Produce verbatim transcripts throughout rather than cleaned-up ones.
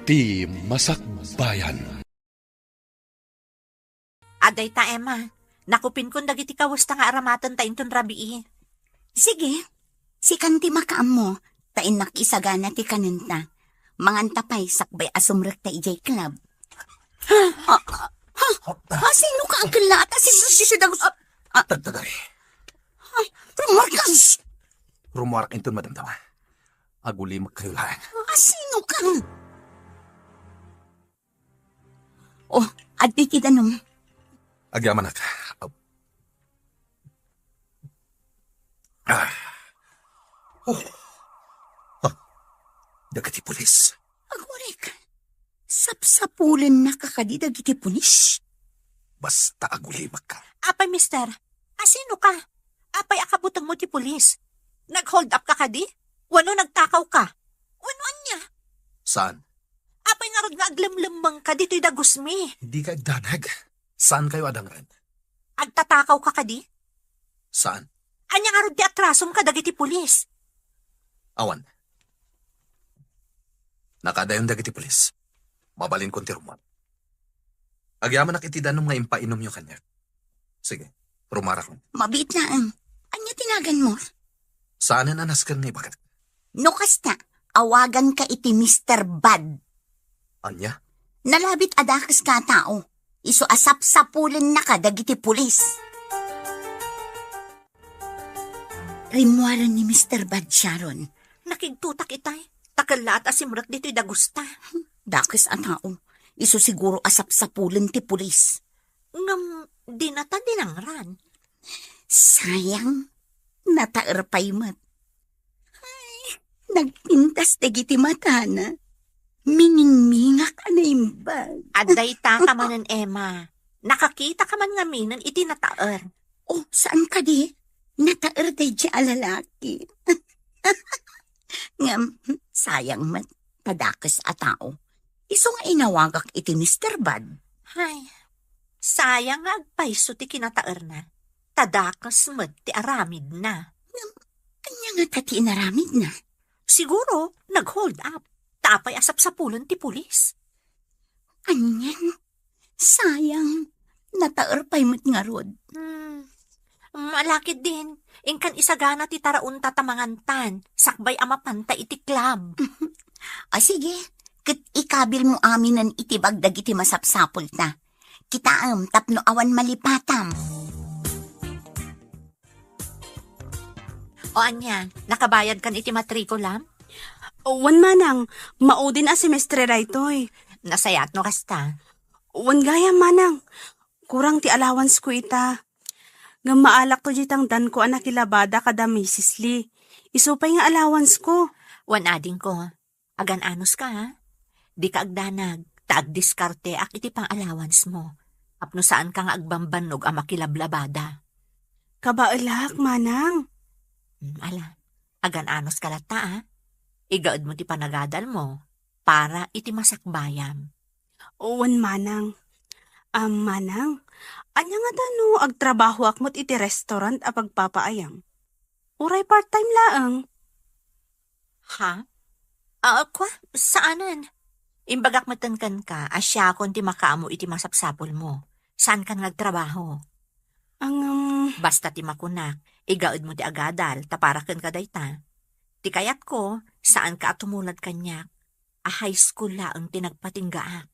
Ti Masakbayan. Adda ita, Emma. Nakupinkon dagiti kawesta nga aramatenta inton rabii. Sige, sikan ti makaammo, ta innak isagana ti kanenta. Manganta pay sakbay a sumrekta idiay club. Ha? Ha? Ha? Sino ka, angkel na? Ata si, si, si Dagus. Ah, ah. Tagtagari. Ay, Marcos! Rumuarak inton madamdama. Agulimekkayo laeng. Ah, sino ka? Oh, adda ti danum. Agyamanak. Ah. Oh. Ah. Dagiti pulis. Agurek. Sapsapulennaka kadi dagiti pulis? Basta agulimekka. Apay, mister, asino ka? Apay a kabutengmo ti pulis? Nag-hold up ka kadi? Wenno nagtakaw ka? Wenno ania? Saan? Apay ngarud nga aglemlemmengka ditoy dagusmi? Dika agdanag. Saan kayo adangren? Agtatakaw ka kadi? Saan? Ania ngarud ti atrasom kadagiti pulis? Awan. Nakadayon dagiti pulis. Mabalinkon ti rummuar. Agyamanak iti danum nga impainomyo kaniak. Sige, rumuarakon. Mabiit laeng. Ania ti naganmo? Saanen a nasken nga ibagak. No kasta, awaganka iti Mister Bad. Ania? Nalabit a dakeska a tao. Isu a sapsapulennaka dagiti pulis. Rimmuaren ni Mister Bad, Sharon. Nakigtotak itay. Ta kellaat a simrek ditoy dagusta. Dakes a tao. Isu siguro a sapsapulen ti pulis. Ngem dinata dinangran. Sayang, nataer pay met. Ay, nagpintas dagiti matana. Miningmingak a naimbag. Adda ita ka manen, Emma. Nakakita ka man ngamin iti nataer. Oh, saan kadi? Nataer daydi a lalaki. Ngem, sayang met, ta dakes a tao. Isu nga inawagak iti Mister Bad. Ay, sayang nga agpayso ti kinataerna. Ta dakes met ti aramidna. Ngem, ania ngata ti inaramidna? Siguro, nag-hold up. Ta apay a sapsapulen ti pulis? Anian? Sayang. Nataer pay met ngarud. Hmm. Malakid din. Inkan isagana ti taraonta ta mangantan. Sakbay a mapanta iti club. Ah, sige. Ket ikabilmo aminen iti bag dagiti masapsapulta. Kitaem tapno awan malipatam. O ania, nakabayadkan iti matrikulam? Wen, manang, maudin a semestre daytoy. Nasayaat no kasta. Wen gayam, manang. Kurang ti allowance ko ita. Ngem maalakto diay tangdanko a nakilabada kada Misis Lee. Isu pay nga allowance ko. Wen adingko. Agan-anos ka, ha? Dika agdanag, ta agdiskarteak iti pang-allowance mo. Tapno saan ka nga agbambannog a makilablabada. Kabaelak, manang. Hmm, ala, agan-anos ka latta, ha? Igaed mo ti panagadal mo para iti masakbayam. Wen, manang. Am, manang, ania ngata no agtrabahoak met iti restaurant a pagpapaayam? Uray part-time laeng. Ha? Ah, kua, saanen? Imbagak metten kenka a siakon ti makaammo iti masapsapulmo. Saankan nga agtrabaho. Ngem, basta ti makunak, igaedmo ti agadal, ta para kenka dayta. Ti kayatko, saanka a tumulad kaniak, a high school laeng ti nagpatinggaak.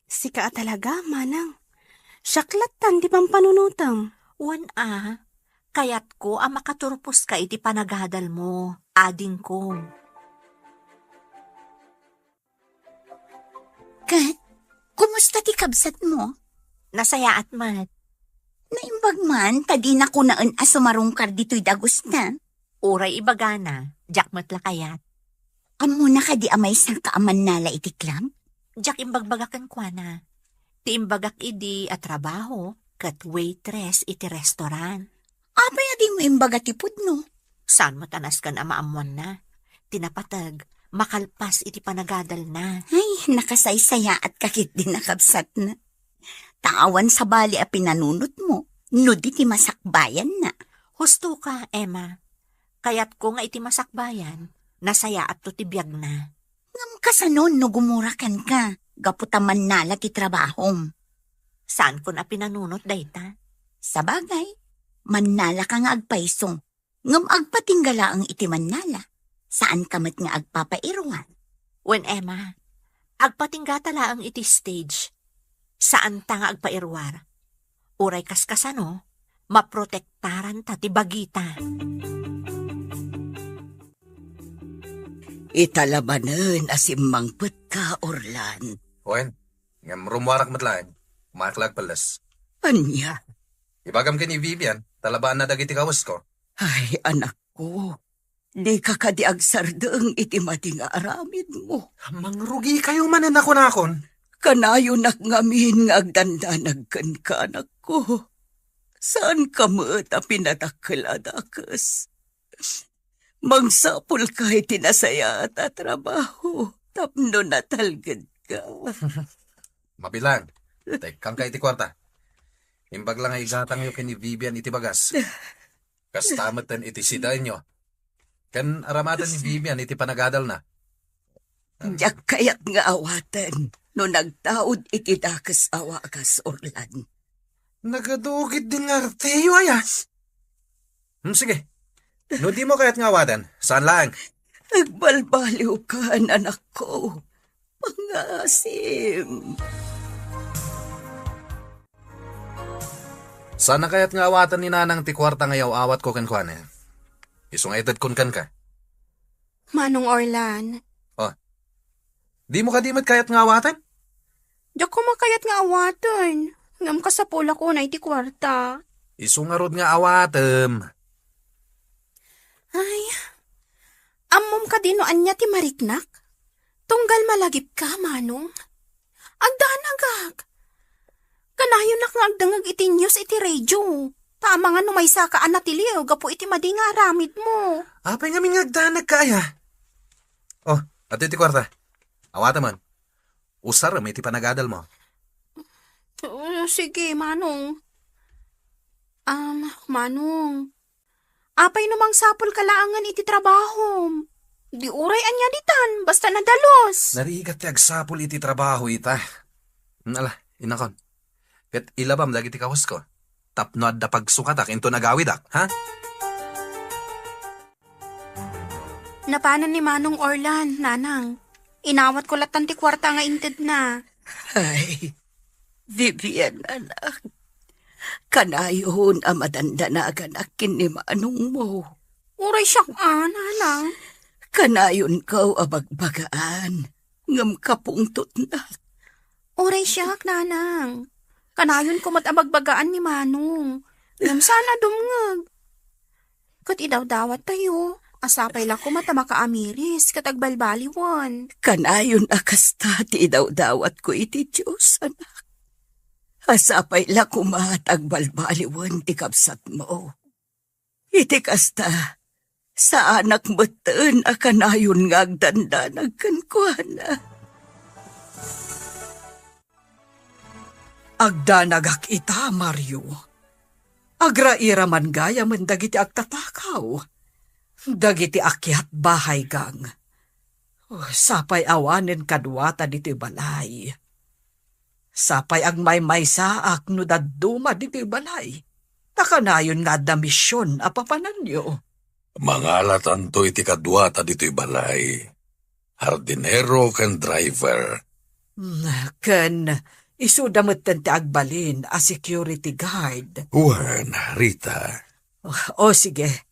Sika a talaga, manang. Siak lattan ti pampanunotem. Wen a, kayatko a makaturposka iti panagadalmo, adingko. Ket, kumusta ti kabsatmo? Nasayaat met. Naimbag man, ta dina kunaen a sumarungkar ditoy dagusta. Uray ibagana, diak met la kayat. Ammona kadi a maysaka a mannala iti club? Diak imbagbaga kenkuana. Ti imbagak idi a trabaho ket waitress iti restaurant. Apay a dimo imbaga ti pudno? Saan met a nasken a maammoanna. Ti napateg, makalpas iti panagadalna. Ay, nakasaysayaatka ketdi a kabsatna. Ta awan sabali a pinanunotmo, no di ti masakbayanna. Husto ka, Emma. Kayatko nga iti masakbayan, nasayaatto ti biagna. Ngem kasano no gumura kenka gapu ta mannala ti trabahom? Saankon a pinanunot dayta. Sabagay, mannalaka nga agpayso, ngem agpatingga laeng iti mannala. Saanka met nga agpapairuar. Wen, Emma, agpatinggata laeng iti stage. Saanta nga agpairuar. Uray kaskasano, maprotektaranta ti bagita. Ita la manen a simmangpetka, Orlan. Wen, ngem rummuarak met laeng. Umayak la agpelles. Ania? Ibagam ken ni Vivian, talabaanna dagiti kawesko. Ay, anakko, dika kadi agsardeng iti madi nga aramidmo. Mangrugikayo manen a kunakon. Kanayonak ngamin nga agdandanag kenka, anakko. Saanka met a pinadakkel a dakes. Mangsapulka iti nasayaat a trabaho tapno natalgedka. Mabilang, tekkangka iti kuarta. Imbag la nga igatangyo ken ni Vivian iti bagas. Kasta met iti sidaenyo. Ken aramaten ni Vivian iti panagadalna. Diak kayat nga awaten no nagtaud iti dakes a wagas, Orlan. Nagadu ketdin nga arteyo, aya? Hmm, sige. No dimo kayat nga awaten, saan laeng. Agbalbaliwkan, anakko. Pangasim. Saanna kayat nga awaten ni Nanang ti kuarta nga iyaw-awatko kenkuana? Isu nga itedkon kenka. Manong Orlan. Oh. Dimo kadi met kayat nga awaten? Diak koma kayat nga awaten. Ngem kasapulak unay ti kuarta. Isu ngarud nga awatem. Ay, ammom kadi no ania ti mariknak? Tunggal malagipka, Manong. Agdanagak. Kanayonnak nga agdengngeg iti news iti radio. Ta amangan no maysaka a natiliw gapu iti madi nga aramidmo. Apay ngamin nga agdanagka, aya? Oh, adtoy ti kuarta. Awatem man. Usarem iti panagadalmo. Oh, sige, Manong. Um, Manong, apay no mangsapulka laengen iti trabahom? Di uray ania ditan, basta nadalus. Narigat ti agsapul iti trabaho ita. Ala, inakon. Ket ilabam dagiti kawesko. Tapno adda pagsukatak inton agawidak, ha? Napanan ni Manong Orlan, Nanang. Inawatko lattan ti kuarta nga intedna. Ay, Vivian, anak. Kanayon a madandanaganak ken ni manongmo. Uray siak a, Nanang. Kanayonko a bagbagaan, ngem kapungtotnak. Uray siak, Nanang. Kanayonko met a bagbagaan ni Manong. Ngem saan a dumngeg. Ket idawdawattayo, a sapay la koma ta makaamiris ket agbalbaliwen. Kanayon a kasta ti idawdawatko iti Dios, anak. A sapay la koma ta agbalbaliwen ti kabsatmo. Iti kasta, saanak metten a kanayon nga agdandanag kenkuana. Agdanagak ita, Mario. Agrairaman gayamen dagiti agtatakaw, dagiti akiat bahay gang. Oh, sapay awanen kaduata ditoy balay. Sapay agmaymaysaak no dadduma ditoy balay. Ta kanayon nga adda mision a papananyo. Mangalatanto iti kaduata ditoy balay. Hardinero ken driver. Mm, ken isuda metten ti agbalin a security guard. Wen, Rita. O, sige.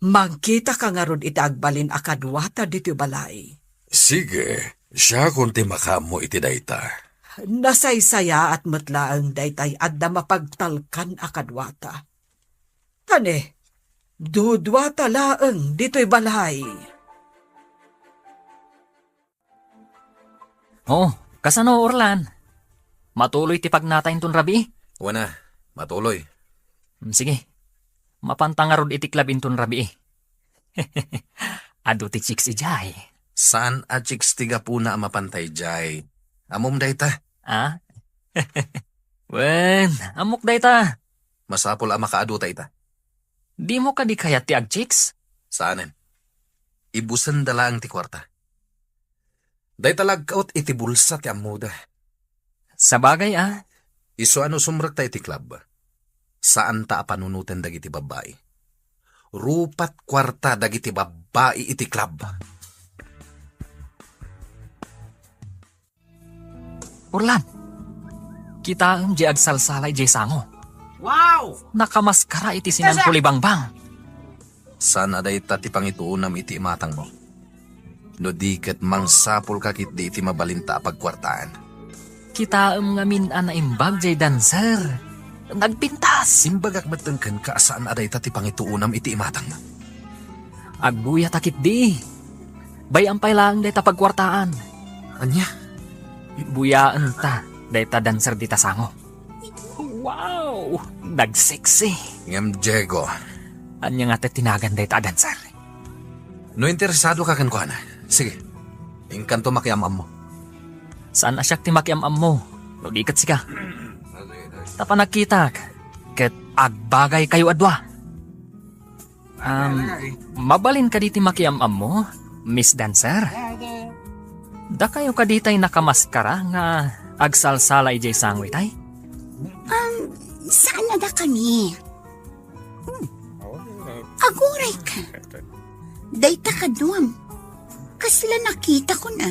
Mangkitaka ngarud iti agbalin a kaduata ditoy balay. Sige, siakon ti makaammo iti dayta. Nasaysayaat met laeng daytay adda mapagtalkan a kaduata. Tani, duduata laeng ditoy balay. Oh, kasano, Orlan? Matuloy ti pagnata inton rabii? Wen a, matuloy. Mm, sige. Mapanta ngarud iti club inton rabii. Adu ti chicks idiay. Saan a chicks ti gapuna a mapanta idiay? Ammom dayta? Ah? Wen, ammok dayta. Masapul a makaaduta ita. Dimo kadi kayat ti agchicks? Saanen. Ibusenda laeng ti kuarta. Dayta la agkaot iti bulsa ti ammoda. Sabagay a. Isu a no sumrekta iti club, saanta a panunoten dagiti babbai. Rupat kuarta dagiti babbai iti club. Orlan, kitaem diay agsalsala idiay sango. Wow! Nakamaskara iti sinangkulibangbang. Saan a dayta ti pangituonam iti imatangmo. No di ket mangsapulka ketdi iti mabalinta a pagkuartaan. Kitaem ngamin a naimbag diay dancer. Nagpintas. Imbagak metten kenka a saan a dayta ti pangituonam iti imatangmo. Agbuyatak ketdi. Bay-am pay laeng dayta pagkuartaan. Ania? Buyaenta dayta dancer dita sango. Wow! Nagseksi. Ngem Diego. Ania nga ti tinagan dayta a dancer? No interesado ka kenkuana, sige. Inkanto makiam-ammo. Saan a siak ti makiam-ammo, no di ket sika. Ta panagkitak, ket agbagaykayo a dua. Um, mabalin kadi ti makiam-ammo, Miss Dancer? Dakayo kadi tay nakamaskara nga agsalsala idiay sango itay? Um, saan a dakami? Hmm. Aguray ka. Dayta kaduam. Kasla nakita ko na.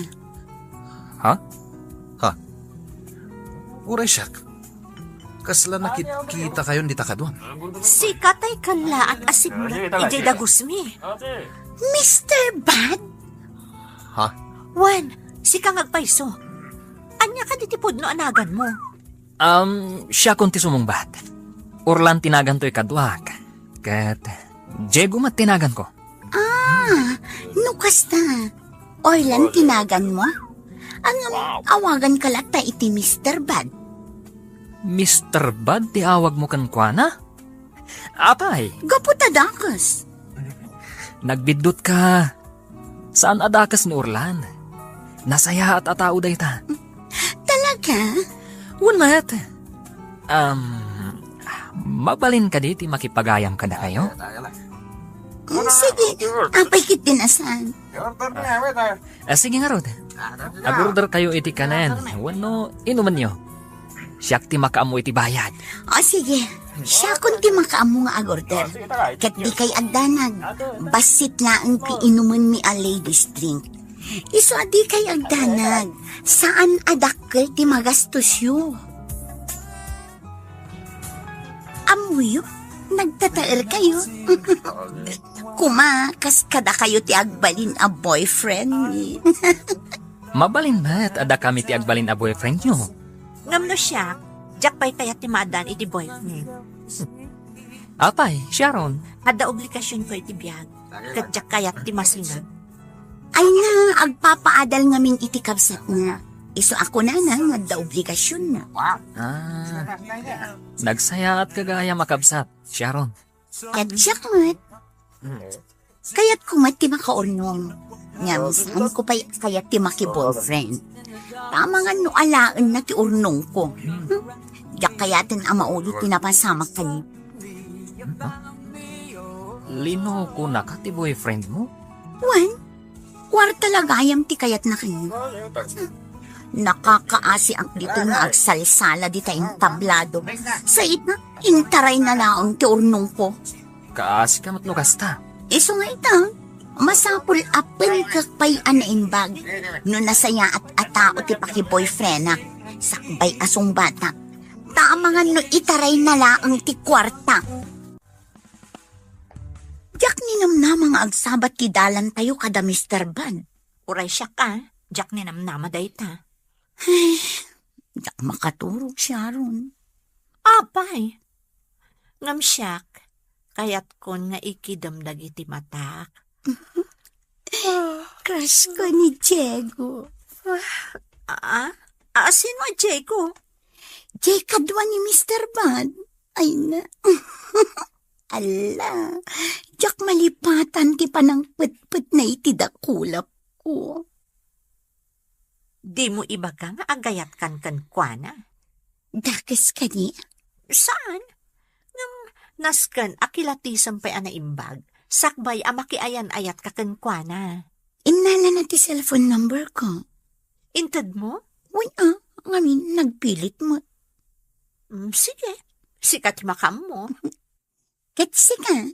Ha? Ha? Uray siak. Kasla nakit-, kita kayon dita kaduam. Sika tay kallaat a simrek idiay dagusmi. Mister Bad? Ha? Wen, sika nga agpayso. Ania kadi ti pudno a naganmo? Um, siakon ti sumungbat. Orlan ti naganto ikaduak. Ket Diego met ti naganko. Ah, no kasta, Orlan ti naganmo? Ngem awaganka latta iti Mister Bad. Mister Bad ti awagmo kenkuana? Apay? Gapu ta dakes. Nagbiddutka. Saan a dakes ni Orlan. Nasayaat a tao dayta. Talaga? Wen met. Um, mabalin kadi ti makipagayam kadakayo? Mm, sige. Apay ketdi a saan? Ah, sige ngarud. Agorder kayo iti kanen wenno inumenyo. Siak ti makaammo iti bayad. O, sige. Siakon ti makaammo nga agorder. Ket dikay agdanag. Bassit laeng ti inumenmi a ladies drink. Isu a dikay agdanag. Saan a dakkel ti magastosyo. Ammoyo, nagtataerkayo. Kuma, kas kadakayo ti agbalin a boyfriendmi. Mabalin met a dakami ti agbalin a boyfriendyo. Ngem no siak, diak pay kayat ti maaddaan iti boyfriend. Apay, Sharon? Adda obligasionko iti biag, ket diak kayat ti masingag. Ay na, agpapaadal ngamin iti kabsatna. Isu a kunana nga adda obligasionna. Ah, nagsayaatka gayam a kabsat, Sharon. Ket siak met. Kayatko met ti makaurnong. Ngem saanko pay kayat ti makiboyfriend. Amangan no alaenna ti urnongko. Hmm? Diak kayaten a mauli ti napasamak kaniak. Linokonaka ti boyfriendmo? Wen, kuarta la gayam ti kayatna kaniak. Nakakaasiak ditoy nga agsalsala dita entablado. Sa ita, intarayna laeng ti urnongko. Kaasika met no kasta. Isu nga ita, masapul a penkek pay a naimbag no nasayaat a tao ti pakiboyfriendak, sakbay a sungbatak. Ta amangan no itarayna laeng ti kuarta. Diak ninamnama nga agsabat ti dalantayo kada Mister Bad. Uray siak a, diak ninamnama dayta. Ay, diak makaturog, Sharon. Apay, ngem siak, kayatkon nga ikidem dagiti matak. Crush ko ni Diego. Ah? Ah, sino a Diego? Diay kadua ni Mister Bad. Ay na. Ala, diak malipatan ti panangpetpetna iti dakulapko. Dimo ibaga nga agayatkan kenkuana? Dakes kadi? Saan? Ngem nasken a kilatisem pay a naimbag, sakbay a makiayan-ayatka kenkuana. Innalana ti cellphone number ko. Intedmo? Wen a, ngamin nagpilit met. Mm, sige. Sika ti makaammo. Ket sika,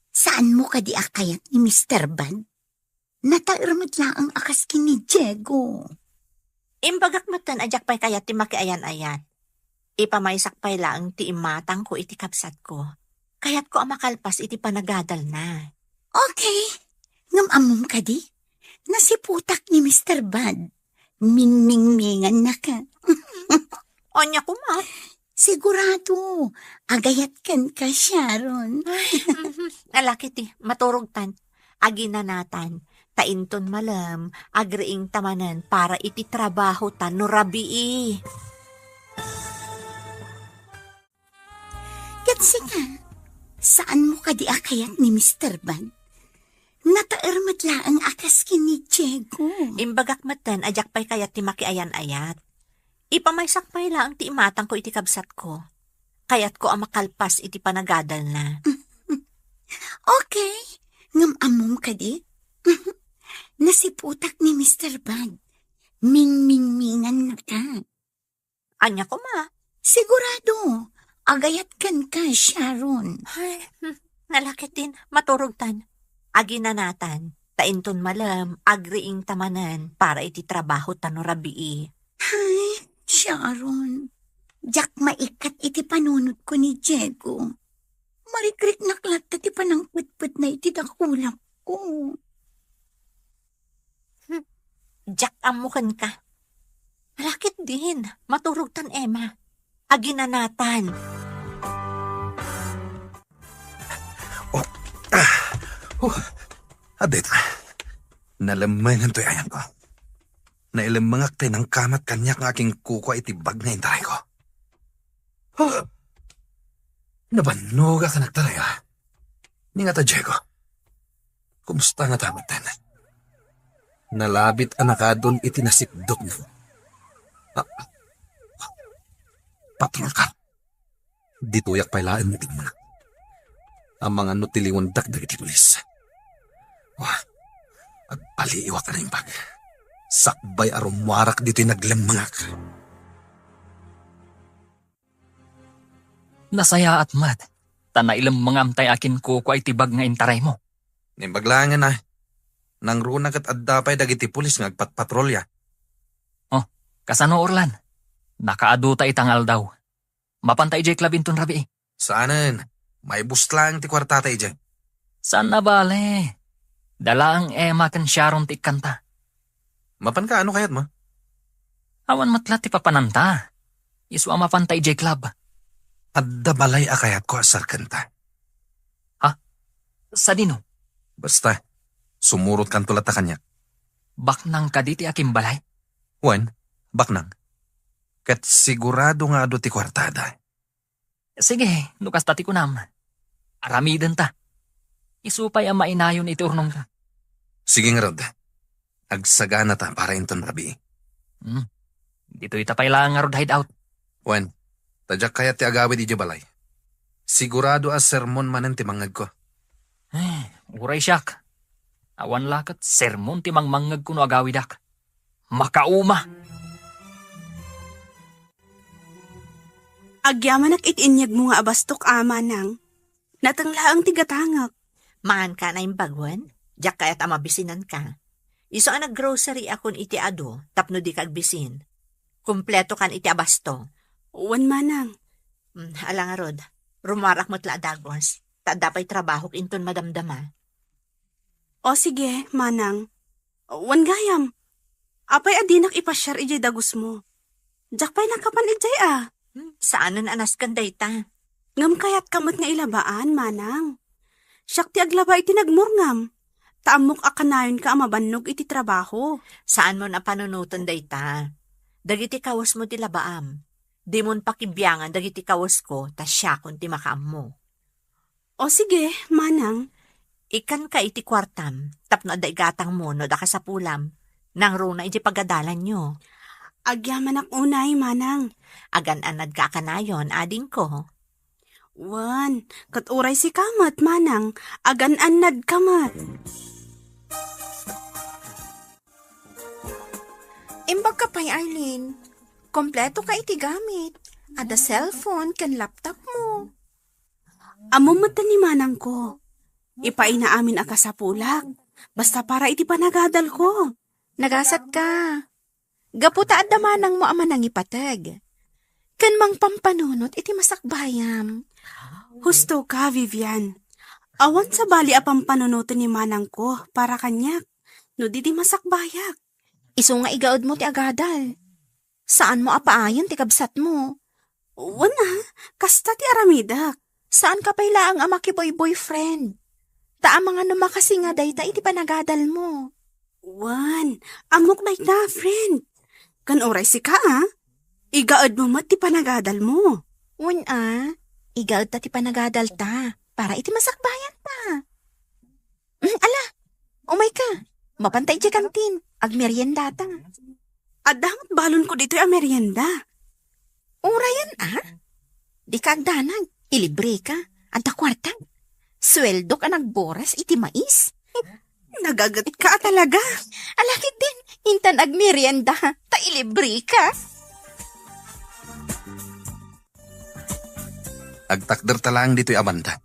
saanmo kadi a kayat ni Mister Bad? Nataer met laeng a kas ken ni Diego. Imbagak metten a diak pay kayat ti makiayan-ayat. Ipamaysak pay laeng ti imatangko iti kabsatko. Kayatko a makalpas iti panagadalna. Okay. Ngem ammom kadi? Nasiputak ni Mister Bad. Mingmingmingannaka. Ania koma? Sigurado, agayat kenka, Sharon. Ay, mhm. Ala ketdi, maturogtan. Aginanatan. Ta inton malem, agriingta manen para iti trabahota no rabii. Ket sika, saanmo kadi a kayat ni Mister Bad? Nataer met laeng a kas ken ni Diego. Imbagak metten a diak pay kayat ti makiayan-ayat. Ipamaysak pay laeng ti imatangko iti kabsatko. Kayatko a makalpas iti panagadalna. Okay. Ngem ammom kadi? Nasiputak ni Mister Bad. Mingmingmingannaka. Ania koma? Sigurado, agayat kenka, Sharon. Ay, hmm, ala ketdin, maturogtan. Aginanatan, ta inton malem, agriingta manen para iti trabahota no rabii. Ay, Sharon, diak maikkat iti panunotko ni Diego. Marikriknak latta ti panangpetpetna iti dakulapko. Hmm. Diak ammo kenka. Ala ketdin, maturogtan, Emma. Aginanatan. Oh, ah, huh. Adda ita. Nalemmengan toy ayanko. Nailemmengak tay nangkamat kaniak nga akinkukua iti bag nga intarayko. Huh. Nabannogak a nagtaray, ah. Ni nga ta, Diego. Kumusta nga ta metten? Nalabit a nakadun iti nasipdok na. Ah, patrol ka. Ditoyak pay laeng nagmuna. Amangan no tilingondak dagiti pulis. Wah, agpaliiwak a naimbag. Sakbay a rummuarak ditoy naglemmengak. Nasayaat met, ta nailemmengam tay akinkukua iti bag nga intaraymo. Naimbag laengen a. Nangruna ket adda pay dagiti pulis nga agpatpatrolya. Oh, kasano, Orlan? Nakaadu ta ita nga aldaw. Mapanta idiay club inton rabii? Saanen. Maibus laeng ti kuartata idiay. Saan a bale. Dalaang Emma ken Sharon ti ikkanta. Mapanka, ano kayatmo? Awan met la ti papananta. Isu a mapanta idiay club. Adda balay a kayatko a sarkenta. Ha? Sadino? Basta, sumurotkanto latta kaniak. Baknang kadi ti akimbalay? Wen, baknang. Ket sigurado nga adu ti kuartada. Sige, no kasta ti kunam. Aramidenta. Isu pay a mainayon iti urnongta. Sige ngarud. Agsagana ta para inton rabii. Hmm. Ditoy ta pay laeng ngarud hideout. Wen, ta diak kayat ti agawid idiay balay. Sigurado a sermon manen ti mangngegko. Eh, uray siak. Awan la ket sermon ti mangmangngegko no agawidak. Makauma! Agyamanak iti inyegmo nga abastok, a, manang. Nateng laeng ti gatangek. Maanka a naimbag wen? Diak kayat a mabisinanka. Isu a nag-grocery akon iti adu tapno dika agbisin. Kumpleto kan iti abasto. Wen, manang. Hmm, ala ngarud. Rummuarak met la a dagus. Ta adda pay trabahok inton madamdama. O sige, manang. Wen gayam. Apay a dinak ipasiar idiay dagusmo? Diak pay nakapan idiay a. Hmm, saanen a nasken dayta. Ngem kayatka met nga ilabaan, manang. Siak ti aglaba iti nagmurngam. Ta ammok a kanayonka a mabannog iti trabaho. Saanmon a panunoten dayta. Dagiti kawesmo ti labaam. Dimon pakibiangan dagiti kawesko, ta siakon ti makaammo. O sige, manang. Ikkanka iti kuartam, tapno adda igatangmo no adda kasapulam. Nangruna iti pagadalanyo. Agyamanak unay, manang. Agan-annadka a kanayon, adingko. Wen, ket uray sika met, manang, agan-annadka met. Imbagka pay, Arlene. Kompleto ka iti gamit. Adda cellphone ken laptop mo. Ammom met ni manangko. Ipaayna amin a kasapulak. Basta para iti panagadalko. Nagasat ka. Gapu ta adda manangmo a manangipateg. Ken mangpampanunot iti masakbayam. Husto ka, Vivian. Awan sabali a pampanunoten ni manangko para kaniak no di di masakbayak. Isu nga igaedmo ti agadal. Saanmo a paayen ti kabsatmo. Wen a, kasta ti aramidek. Saanka pay laeng a makiboy-boyfriend. Ta amangan no makasinga dayta iti panagadalmo. Wen, ammok dayta, friend. Ken uray sika, a? Igaedmo met ti panagadalmo. Wen a, igaedta ti panagadalta para iti masakbayanta. Mm, ala, umayka. Mapanta idiay kantin. Agmeriendata. Adda met balonko ditoy a merienda. Urayen a? Dika agdanag. Ilibreka. Adda kuarta. Sueldok a nagboras iti mais. Nagagetka a talaga. Ala ketdin, intan agmerienda, ta ilibreka. Agtakderta laeng ditoy a banda.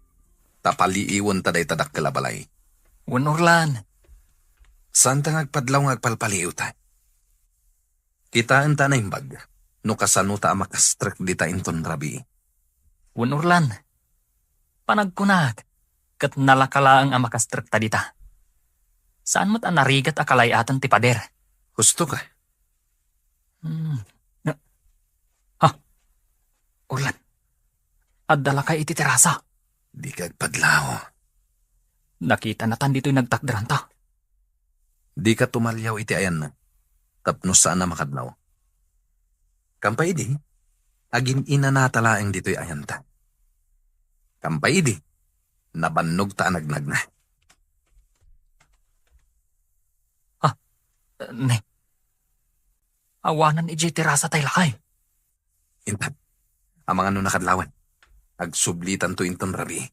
Ta paliiwenta dayta dakkel a balay. Wen, Orlan. Saanta nga agpadlaw nga agpalpaliiwta. Kitaenta a naimbag no kasanota a makastrek dita inton rabii. Wen, Orlan. Panagkunak, ket nalaka laeng a makastrekta dita. Saan met a narigat a kalay-aten ti pader. Husto ka. Hmm. Ha? Orlan, adda lakay iti terasa. Dika agpadlaw. Nakitanatan ditoy nagtakderanta. Dika tumaliaw iti ayanna, tapno saan a makadlaw. Kampay idi, agin-inanata laeng ditoy ayanta. Kampay idi, nabannogta a nagnagna. Ah, ne. Awanan idiay terasa tay lakay. Intan, amangan no nakadlawan. Agsublitanto inton rabii.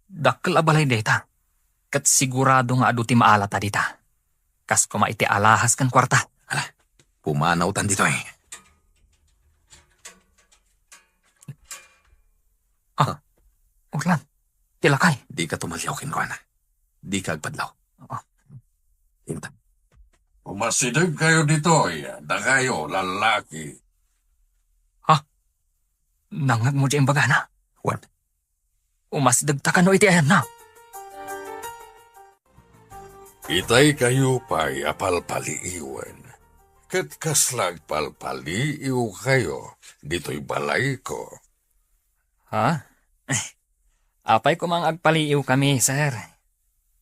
Dakkel a balay dayta, ket sigurado nga adu ti maalata dita. Kas koma iti alahas ken kuarta. Ala, pumanawtan ditoy. Ah, Orlan, ti lakay. Dika tumaliaw kenkuana. Dika agpadlaw. Ah. Intan. Umasidegkayo ditoy, dakayo, lallaki. Ha? Nangngegmo diay imbagana? Wen. Umasidegta kano iti ayanna? Itay kayo pay a palpaliiwen, ket kasla agpalpaliiw kayo ditoy balayko. Ha? Apay koma nga agpaliiw kami, sir.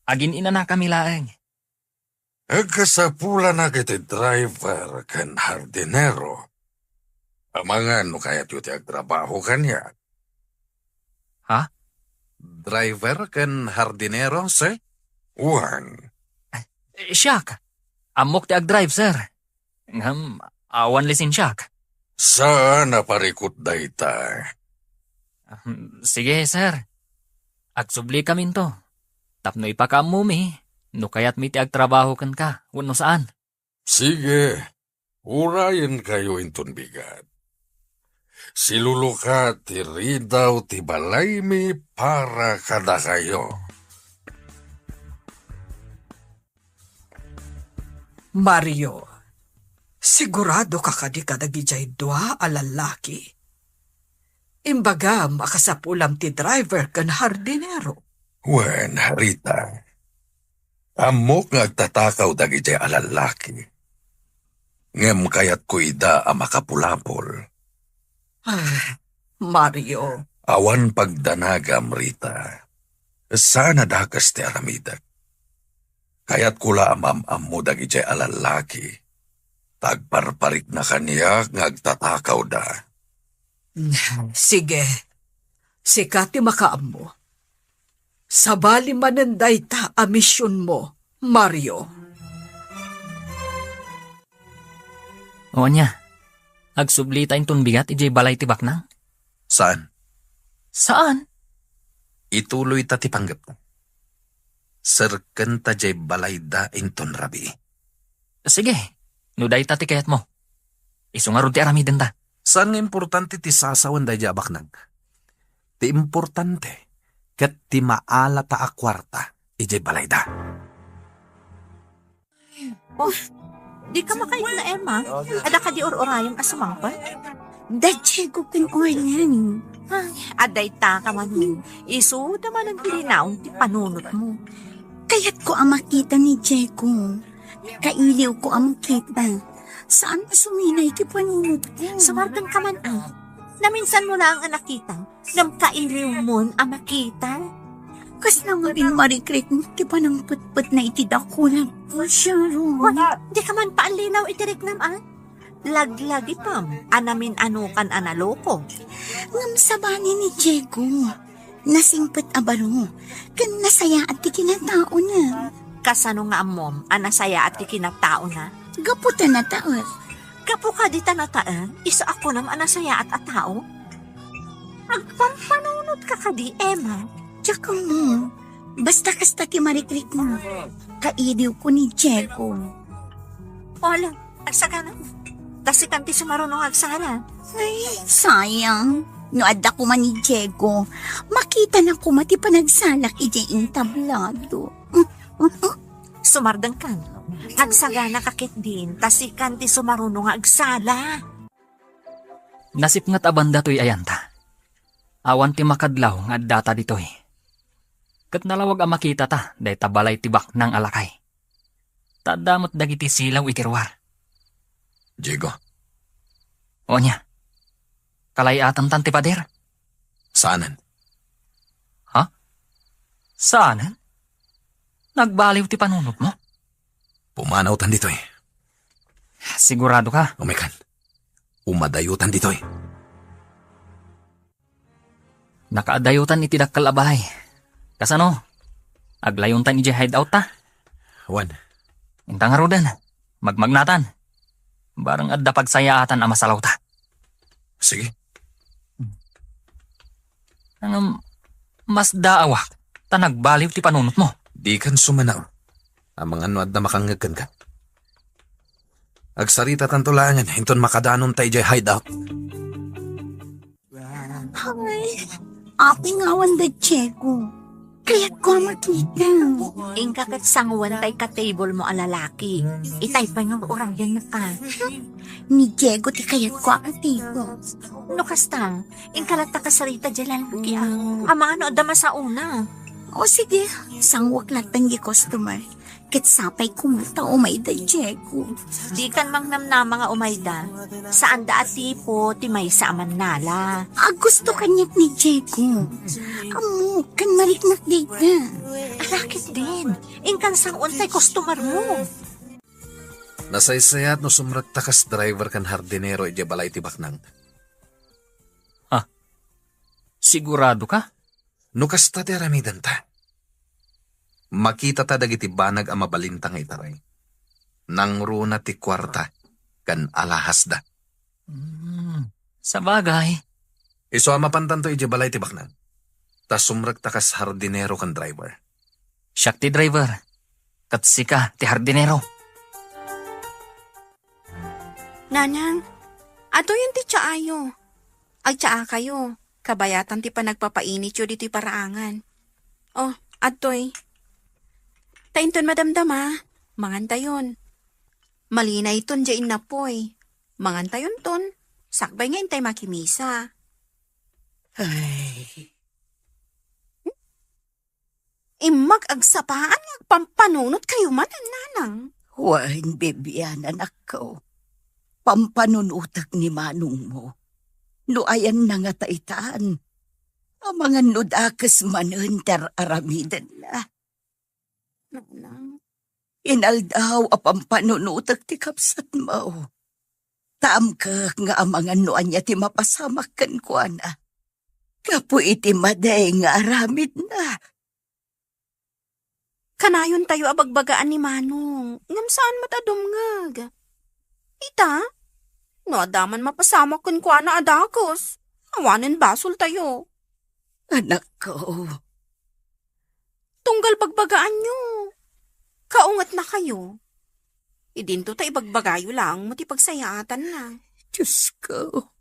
Agin-inana kami laeng. Agkasapulanak iti driver ken hardinero. Amangan no kayatyo ti agtrabaho kaniak. Ha? Driver ken hardinero, sir? Wen. Eh, siak. Ammok ti agdrive, sir. Ngem, awan lisensiak. Saan a parikut dayta? Ahem, sige, sir. Agsubli kaminto. Tapno ipakaammomi, no kayatmi ti agtrabaho kenka, wenno saan. Sige, urayenkayo inton bigat. Siluluka ti ridaw ti balaymi para kadakayo. Mario, sigurado ka kadi kadagidiay dua a lallaki? Imbagam a kasapulam ti driver ken hardinero. Wen, Rita. Ammok nga agtatakaw dagidiay a lallaki. Ngem kayatko ida a makapulapol. Ah, Mario. Awan pagdanagam, Rita. Saan a dakes ti aramidek. Kayatko la a maam-ammo dagidiay a lallaki. Ta agparparikna kaniak nga agtatakawda. Sige. Sika ti makaammo. Sabali manen dayta a misionmo, Mario. O ania, agsublita inton bigat idiay balay ti baknang? Saan. Saan? Ituloyta ti panggepta. Serkenta diay balayda inton rabii. Sige, No dayta ti kayatmo, isu ngarud ti aramidenta. Saan nga importante ti sasawen daydiay a baknang? Ti importante ket ti maalata a kuarta idiay balayda. Oh, di ka makaikna, Emma? Adda kadi ur-urayem a sumangpet? Da Diego ken Orlan. Ay, adda ita ka man. Isuda manen ti linaon ti panunotmo. Kayatko a makita ni Diego. Kailiwko a makita. Saan a suminay ti panunotko. Sumardeng ka man, ay. Naminsanmo laeng a nakita. Ngem kailiwmon a makita. Kasla ngamin marikrik ti panangpetpetna iti dakulag, Sharon. Wa, di ka man paallilaw iti riknam, a? Laglagipem a namin-anokan a naloko. Ngem sabali ni Diego, nasingpet a baro, ken nasayaat ti kinataona. Kasano nga ammom a nasayaat ti kinataona? Gapu ta nataek. Gapu kadi ta nataek, isu a kunam a nasayaat a tao? Agpampanunotka kadi, Emma? Diak ammo. Basta kasta ti marikrikmo. Kailiwko ni Diego. Wala, agsagana. Ta sikan ti sumaruno nga agsala. Ay, sayang. No adda koma ni Diego, makitana koma ti panagsalak idiay entablado. Sumardengkan. Agsaganaka ketdin, ta sikan ti sumaruno nga agsala. Nasipnget a banda toy ayanta. Awan ti makadlaw nga addata ditoy. Ket nalawag a makitata dayta balay ti baknang a lakay. Ta adda met dagiti silaw iti ruar. Diego. Ania? Kalay-atantan ti pader? Saanen. Ha? Saanen? Nagbaliw ti panunotmo? Pumanawtan ditoy. Sigurado ka? Umaykan. Umadayotan ditoy. Nakaadayotan iti dakkel a balay. Kasano? Aglayontan idiay hideout ta? Wen. Inta ngaruden. Magmagnatan. Bareng adda pagsayaatan a masalawta. Sige. Ngem, masdaawak ta nagbaliw ti panunotmo. Dikan sumanaw. Amangan no adda makangngeg kenka. Agsaritatanto laengen inton makadanonta idiay hideout. Ay, apay nga awan da Diego? Kayatko a makita. Inka ket sanguan tay ka-table mo a lalaki. Itay pay nga urayenna ka. Ni Diego ti kayatko a ka-table. No kasta, inka latta kasarita diay lalaki, a. Amangan no adda masaona. O sige, sanguak latta diay customer. Ket sapay koma ta umayda Diego. Dikan mangnamnama nga umayda. Saanda a tipo ti maysa a mannala. Agusto kaniak ni Diego. Ammok ken mariknak dayta. Ala ketdin. Inkan sanguan tay customer mo. Nasaysayat no sumrekta kas driver ken hardinero idiay balay ti baknang. Ah, sigurado ka? No kasta ti aramidenta, makitata dagiti banag a mabalinta nga itaray. Nangruna ti kuarta ken alahasda. Hmm, sabagay. Isu a mapantanto idiay balay ti baknang. Ta sumrekta kas hardinero ken driver. Siak ti driver, ket sika ti hardinero. Nanang, adtoyen ti tsaayo. Agtsaakayo, kabayatan ti panagpapainityo ditoy paraangan. Oh, adtoy. Ta inton madamdama, mangantayon. Malinayton diay innapoy. Mangantayonton, sakbay nga intay makimisa. Ay. Immag agsapaan nga agpampanunotkayo manen, nanang. Wen, Bibian, anakko. Pampanunotek ni manongmo. No ayanna ngata itan, amangan no dakes manen ti ar-aramidenna. Nanang. Inaldaw a pampanunotek ti kabsatmo. Ta amkek nga amangan no ania ti mapasamak kenkuana. Gapu iti madi nga aramidna. Kanayontayo a bagbagaan ni Manong, ngem saan met a dumngeg. Ita, no adda man mapasamak kenkuana a dakes, awanen basoltayo. Anakko. Tunggal bagbagaanyo. Kaungetnakayo. Idinto ta ibagbagayo laeng mo ti pagsayaatanna. Diyos ko,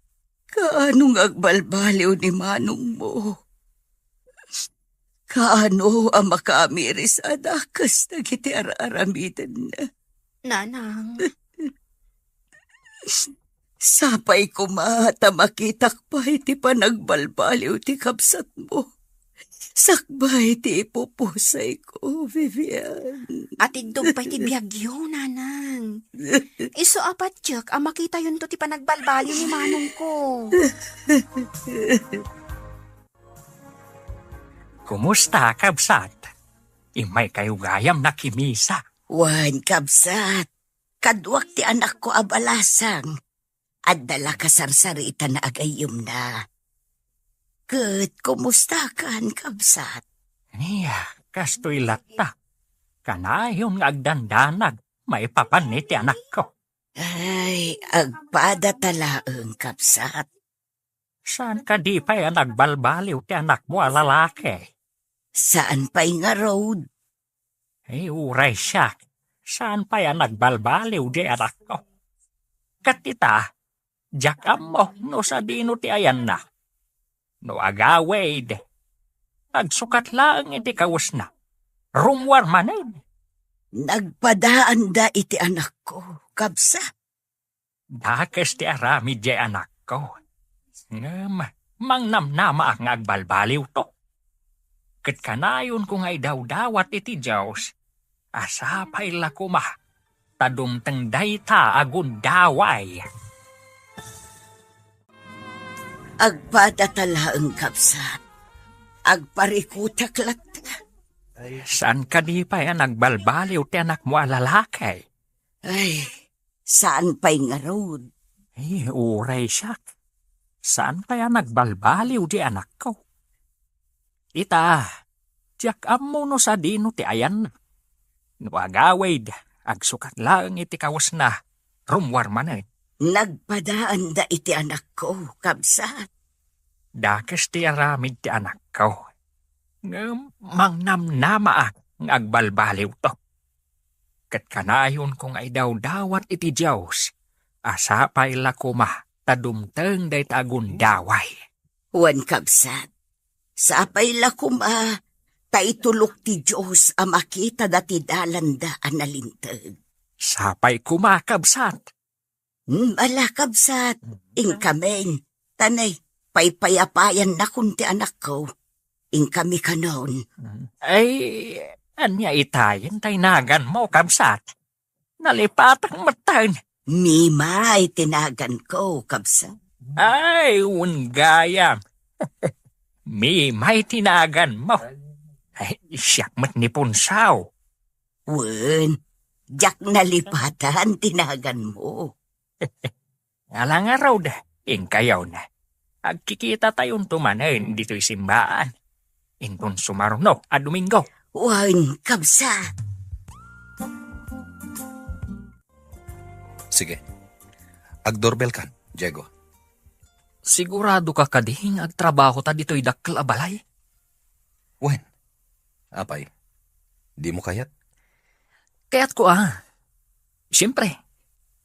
kaano nga agbalbaliw ni manongmo? Kaano a makaamiris a dakes dagiti ar-aramidenna? Nanang. Sapay koma ta makitak pay ti panagbalbaliw ti kabsatmo. Sakbay ti ipupusayko, Vivian. Atiddog pay ti biagyo, Nanang. Isu a patiek a makitayonto ti panagbalbaliw ni manongko. Kumusta, kabsat? Immaykayo gayam nakimisa. Wen, kabsat, kaduak ti anakko a balasang. Adda la kasarsaritana a gayyemna. Ket kumustakan, kabsat? Ania, kastoy latta. Kanayon nga agdandanag maipapan iti anakko. Ay, agpada ta laeng, kabsat. Saan kadi pay a nagbalbaliw ti anakmo a lalaki? Saan pay ngarud. Ay, uray siak, saan pay a nagbalbaliw di anakko. Ket ita, diak ammo no sadino ti ayanna. No agawid, agsukat laeng iti kawesna. Rummuar manen. Nagpadaanda iti anakko, kabsat. Dakes ti aramid diay anakko. Ngem mangnamnamaak nga agbalbaliwto. Ket kanayonko nga idawdawat iti Dios a sapay la koma ta dumteng dayta a gundaway. Agpada ta laeng, kabsat. Agparikutak latta. Saan kadi pay a nagbalbaliw ti anakmo a lalaki? Ay, saan pay ngarud? Ay, uray siak. Saan pay a nagbalbaliw di anakko? Ita, diak ammo no sadino ti ayanna. No agawid, agsukat laeng iti kawesna, rummuar manen. Nagpadaanda iti anakko, kabsat. Dakes ti aramid ti anakko. Ngem mangnamnamaak nga agbalbaliwto. Ket kanayonko nga idawdawat iti Dios a sapay la koma ta dumteng dayta a gundaway. Wen, kabsat, sapay la koma ta itulok ti Dios a makitada ti dalanda a nalinteg. Sapay koma, kabsat. Hmm, ala, kabsat, inkamin, tanay, paypayapayannakon ti anakko. Inkami kanon. Ay, ania itayen ta inaganmo, kabsat? Nalipatak metten. Mimay ti naganko, kabsat. Ay, wen gayam. Mimay ti naganmo. Ay, siak met ni Punsaw. Wen, diak nalipatan ti naganmo. Ala ngarud, inkayon. Agkikitatayon manen ditoy simbaan. Inton sumaruno a Domingo. Wen, kabsat. Sige. Agdoorbell kan, Diego. Sigurado ka kadi nga agtrabaho ta ditoy dakkel a balay? Wen, apay, dimo kayat? Kayatko a. Siempre,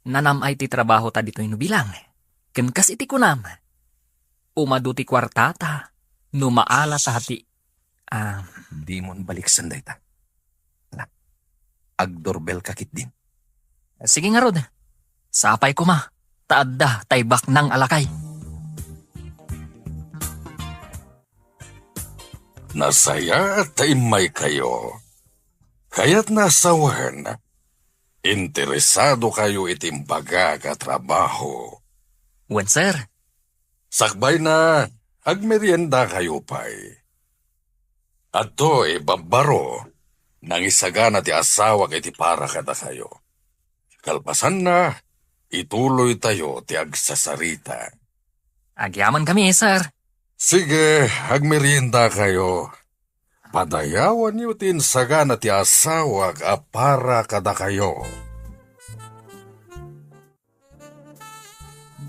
nanam-ay ti trabaho ta ditoy no bilang. Ken kas iti kunam, umadu ti kuartata no maala ta ti, ah, dimon baliksen dayta. Ala, agdoorbell ka ketdin. Sige ngarud. Sapay koma, ta adda tay baknang a lakay. Nasayaat ta immaykayo. Kayatna a sawen, interesadokayo iti imbagak a trabaho. Wen, sir. Sakbayna, agmeriendakayo pay. Adtoy, babbaro, nangisagana ti asawak iti para kadakayo. Kalpasanna, ituloytayo ti agsasarita. Agyamankami, sir. Sige, agmeriendakayo. Padayawanyo ti insagana ti asawak a para kadakayo.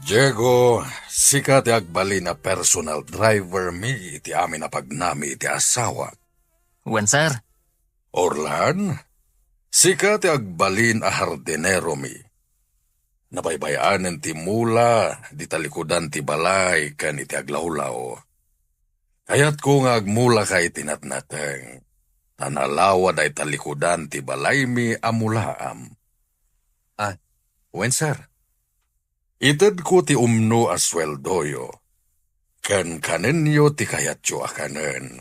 Diego, sika ti agbalin a personal driver mi iti amin a pagnami iti asawak. Wen, sir. Orlan, Sika ti agbalin a hardineromi. Nabaybay-anen ti mula di talikudan ti balay ken iti aglawlaw. Kayatko nga agmulaka iti natnateng, ta nalawa dayta likudan ti balaymi a mulaam. Ah, wen, sir. Itedko ti umno a sueldoyo, ken kanenyo ti kayatyo a kanen.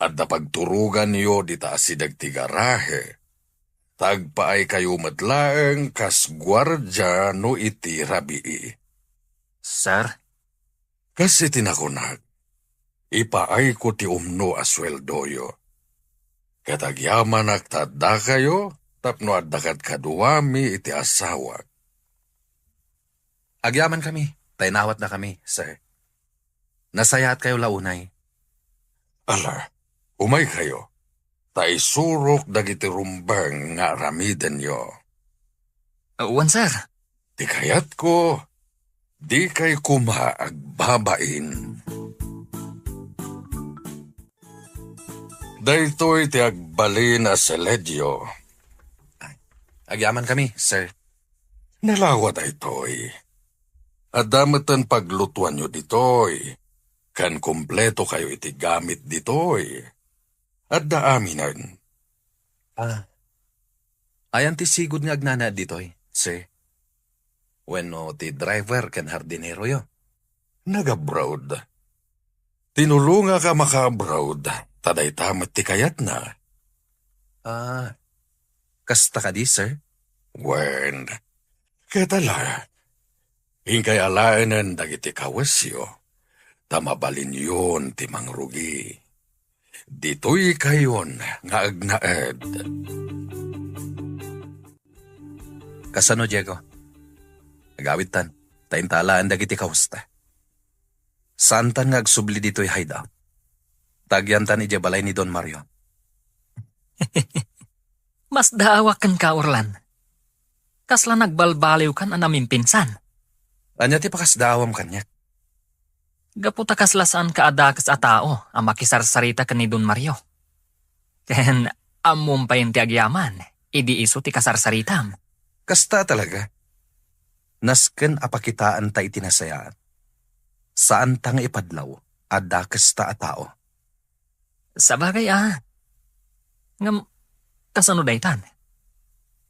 Adda pagturoganyo dita asideg ti garahe, ta agpaaykayo met laeng kas guardia no iti rabii. Sir? Kas iti nakunak, ipaayko ti umno a sueldoyo. Ket agyamanak ta addakayo tapno adda kadkaduami iti asawak. Agyamankami, ta inawatnakami, sir. Nasayaatkayo la unay. Ala, umaykayo, ta isurok dagiti rumbeng nga aramidenyo. Wen, sir. Ti kayatko, dikay koma agbabain. Daytoy ti agbalin a seledio. Agyamankami, sir. Nalawa daytoy. Adda metten paglutuanyo ditoy, ken kumpleto kayo iti gamit ditoy. Adda aminen. Ah. Ayan ti sigud nga agnanaed ditoy, sir? Wenno ti driver ken hardineroyo? Nag-abroad. Tinulongak a maka-abroad, ta dayta met ti kayatna. Ah, kasta kadi, sir? Wen, ket ala, inkay alaenen dagiti kawesyo, ta mabalinyon ti mangrugi. Ditoykayon nga agnaed. Kasano, Diego? Agawidtan, ta inta alaen dagiti kawesta. Saantan nga agsubli ditoy hideout. Ta agyantan idiay balay ni Don Mario. Masdaawak kenka, Orlan. Kasla nagbalbaliwkan a namimpinsan. Ania ti pakasdaawam kaniak? Gapu ta kasla saanka a dakes a tao a makisarsarita ken ni Don Mario. Ken ammom pay ti agyaman idi isu ti kasarsaritam. Kasta talaga. Nasken a pakitaanta iti nasayaat. Saanta nga ipadlaw a dakesta a tao. Sabagay a. Ngem, kasano daytan?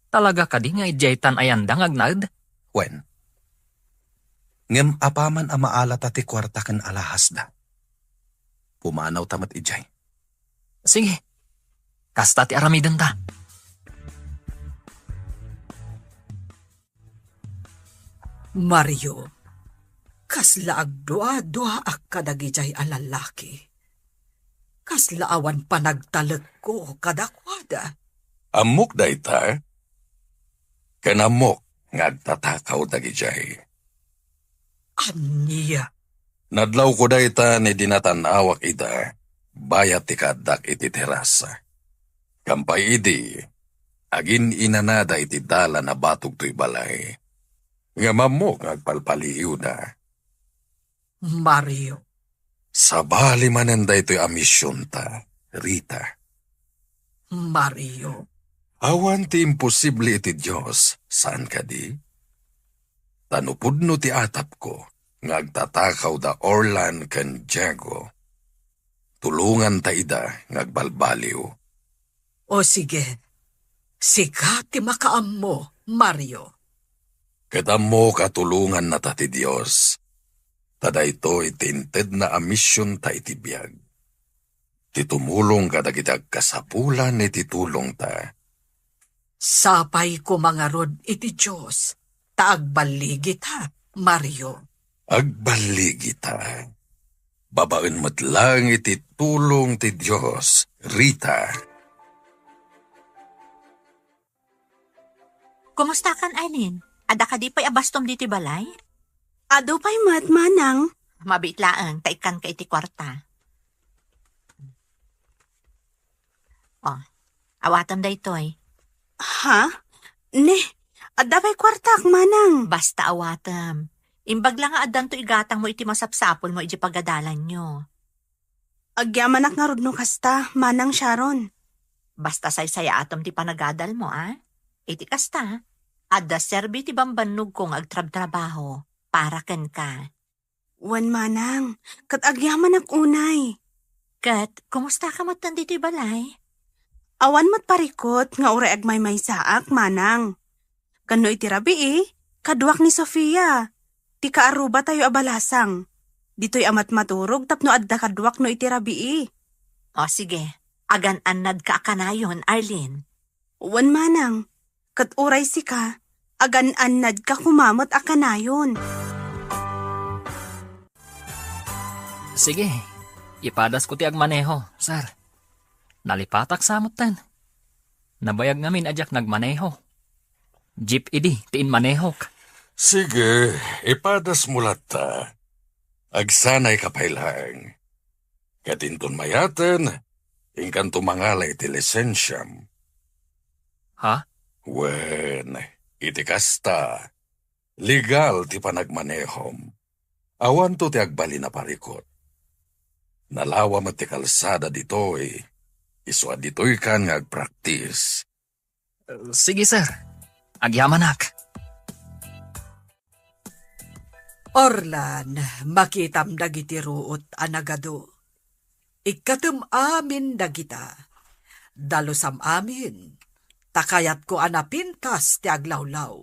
Talaga kadi nga idiaytan a yanda nga agnaed? Wen. Ngem apaman a maalata ti kuarta ken alahasda, pumanawta met idiay. Sige. Kasta ti aramidenta. Mario, kasla agduaduaak kadagidiay a lallaki. Kasla awan panagtalekko kadakuada. Ammok dayta, ken ammok nga agtatakaw dagidiay. Ania? Nadlawko dayta ni dinatan-awak ida, bayat ti kaaddak iti terasa. Kampay idi, agin-inanada iti dalan a batog toy balay. Ngem ammok nga agpalpaliiwda. Mario. Sabali manen daytoy a misionta, Rita. Mario. Awan ti imposible iti Dios, saan kadi? Ta no pudno ti atapko nga agtatakaw da Orlan ken Diego, tulonganta ida nga agbalbaliw. O sige, sika ti makaammo, Mario. Ket ammok a tulongannata ti Dios, ta daytoy ti intedna a misionta iti biag. Ti tumulong kadagiti agkasapulan iti tulongta. Sapay koma ngarud iti Dios ta agballigita, Mario. Agballigita. Babaen met laeng iti tulong ti Dios, Rita. Kumustakan, Arlene? Adda kadi pay a bastom ditoy balay? Adu pay met, manang. Mabiit laeng, ta ikkanka iti kuarta. Oh, awatem daytoy. Ha? Ne, adda pay kuartak, manang. Basta awatem. Imbag la nga addanto igatangmo iti masapsapulmo iti pagadalanyo. Agyamanak ngarud no kasta, Manang Sharon. Basta saysayaatem ti panagadalmo, a? Iti kasta, adda serbi ti bambannogko nga agtrabtrabaho para kenka. Wen, manang, ket agyamanak unay. Ket kumustaka metten ditoy balay? Awan met parikut nga uray agmaymaysaak, manang. Ken no iti rabii, kaduak ni Sofia, ti kaarrubatayo a balasang. Ditoy a matmaturog tapno adda kaduak no iti rabii. O sige, agan-annadka a kanayon, Arlene. Wen, manang, ket uray sika, agan-annadka koma met a kanayon. Sige, ipadasko ti agmaneho, sir. Nalipatak sa metten. Nabayag ngamin a diak nagmaneho. Jeep idi ti inmanehok. Sige, ipadasmo latta. Agsanayka pay laeng. Ket inton mayaten, inkanto mangala iti lisensiam. Ha? Wen, iti kasta, legal ti panagmanehom. Awanto ti agbalin a parikut. Nalawa met ti kalsada ditoy, isu a ditoykan nga agpraktis. Sige, sir. Agyamanak. Orlan, makitam dagiti ruot a nagadu. Ikkatem amin dagita. Dalusam amin, ta kayatko a napintas ti aglawlaw,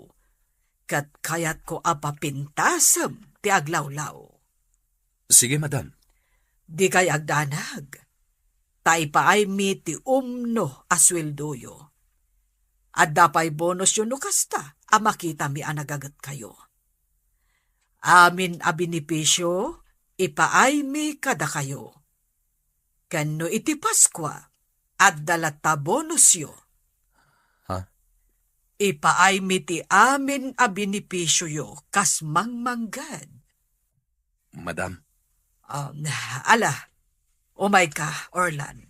ket kayatko a papintasem ti aglawlaw. Sige, madam. Dikay agdanag, ta ipaaymi ti umno a sueldoyo. Adda pay bonusyo no kasta a makitami a nagagetkayo. Amin a benepisio ipaaymi kadakayo. Ken no iti Paskua, adda latta bonusyo. Ha? Ipaaymi ti amin a benepisioyo kas mangmangged. Madam. Um, ala, umayka, Orlan.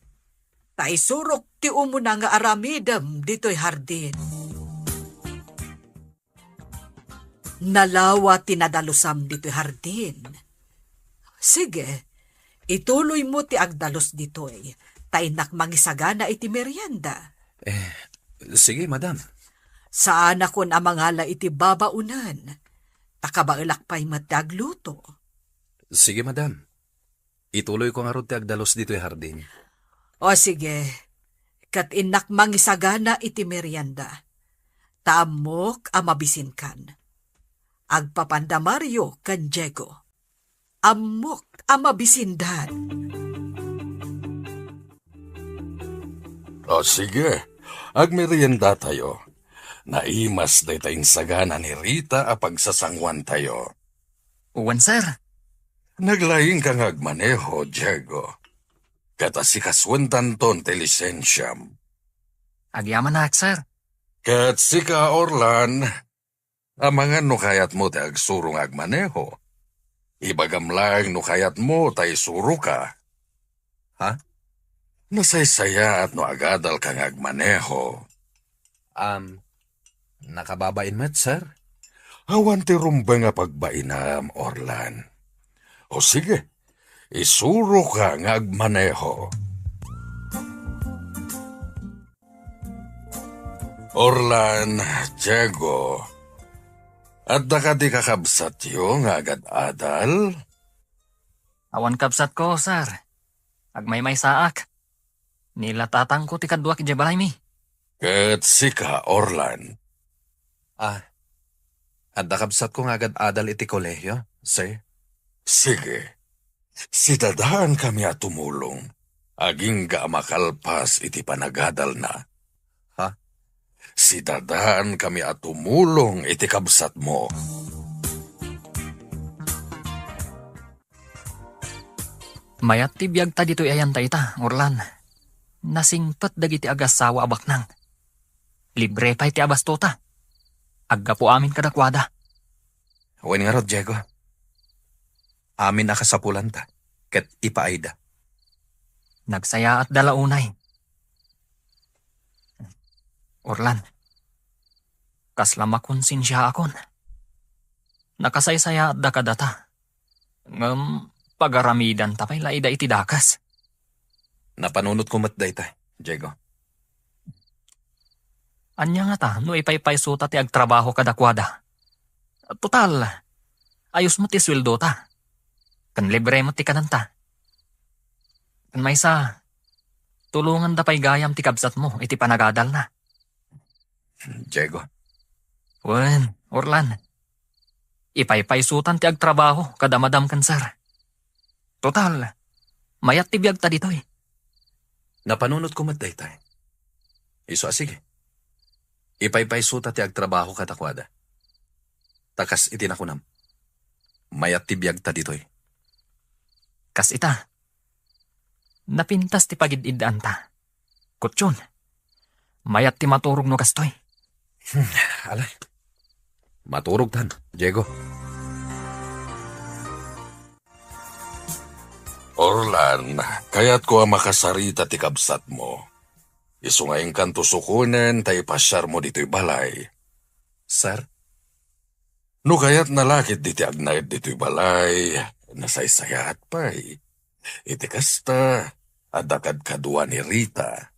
Ta isurok ti umuna nga aramidem ditoy hardin. Nalawa ti nadalusam ditoy hardin. Sige, ituloymo ti agdalus ditoy, ta innak mangisagana iti merienda. Eh, sige, madam. Saanakon a mangala iti babaonen, ta kabaelak pay met ti agluto. Sige, madam. Ituloyko ngarud ti agdalus ditoy hardin. O sige, ket innak mangisagana iti merienda. Ta ammok a mabisinkan. Agpapanda Mario ken Diego. Ammok a mabisindan. O sige, agmeriendatayo. Naimas dayta insagana ni Rita a pagsasanguantayo. Wen, sir. Naglaingka nga agmaneho, Diego. Ket asikasuentanton ti lisensiam. Agyamanak, sir. Ket sika, Orlan, amangan no kayatmo ti agsuro nga agmaneho. Ibagam laeng no kayatmo ta isuroka. Ha? Nasaysayaat no agadalka nga agmaneho. Am, nakababain met, sir? Awan ti rumbeng a pagbainam, Orlan. O sige, isuroka nga agmaneho. Orlan, Diego, adda kadi kakabsatyo nga agad-adal? Awan kabsatko, sir. Agmaymaysaak. Ni la tatangko ti kaduak idiay balaymi. Ket sika, Orlan? Ah, adda kabsatko nga agad-adal iti kolehio, sir. Sige. Sidadaankami a tumulong. Agingga a makalpas iti panagadalna. Ha? Sidadaankami a tumulong iti kabsatmo. Mayat ti biagta ditoy ayanta ita, Orlan. Nasingpet dagiti agassawa a baknang. Libre pay ti abastota. Aggapu amin kadakuada. Wen ngarud, Diego. Amin a kasapulanta, ket ipaayda. Nagsayaatda la unay. Orlan, kasla makonsensiaakon. Nakasaysayaatda kadata. Ngem pagaramidanta pay la ida iti dakes. Napanunotko met dayta, Diego. Ania ngata no ipaypaysuta ti agtrabaho kadakuada? Total, ayos met ti sueldota. Ken libre met ti kanenta. Ken maysa, tulonganda pay gayam ti kabsatmo iti panagadalna. Diego. Wen, Orlan. Ipaypaysutan ti agtrabaho kada madam ken sir. Total, mayat ti biagta ditoy. Napanunotko met daytoy. Isu a sige. Ipaypaysuta ti agtrabaho kadakuada. Ta kas iti nakunam, mayat ti biagta ditoy. Kas ita, napintas ti pagid-iddaanta. Kutyon, mayat ti maturog no kastoy. Hmm, ala. Maturogtan, Diego. Orlan, kayatko a makasarita ti kabsatmo. Isu nga inkanto sukonen ta ipasiarmo ditoy balay. Sir? No kayatna la ketdi ti agnaed ditoy balay, nasaysayaat pay. Iti kasta, adda kadkadua ni Rita.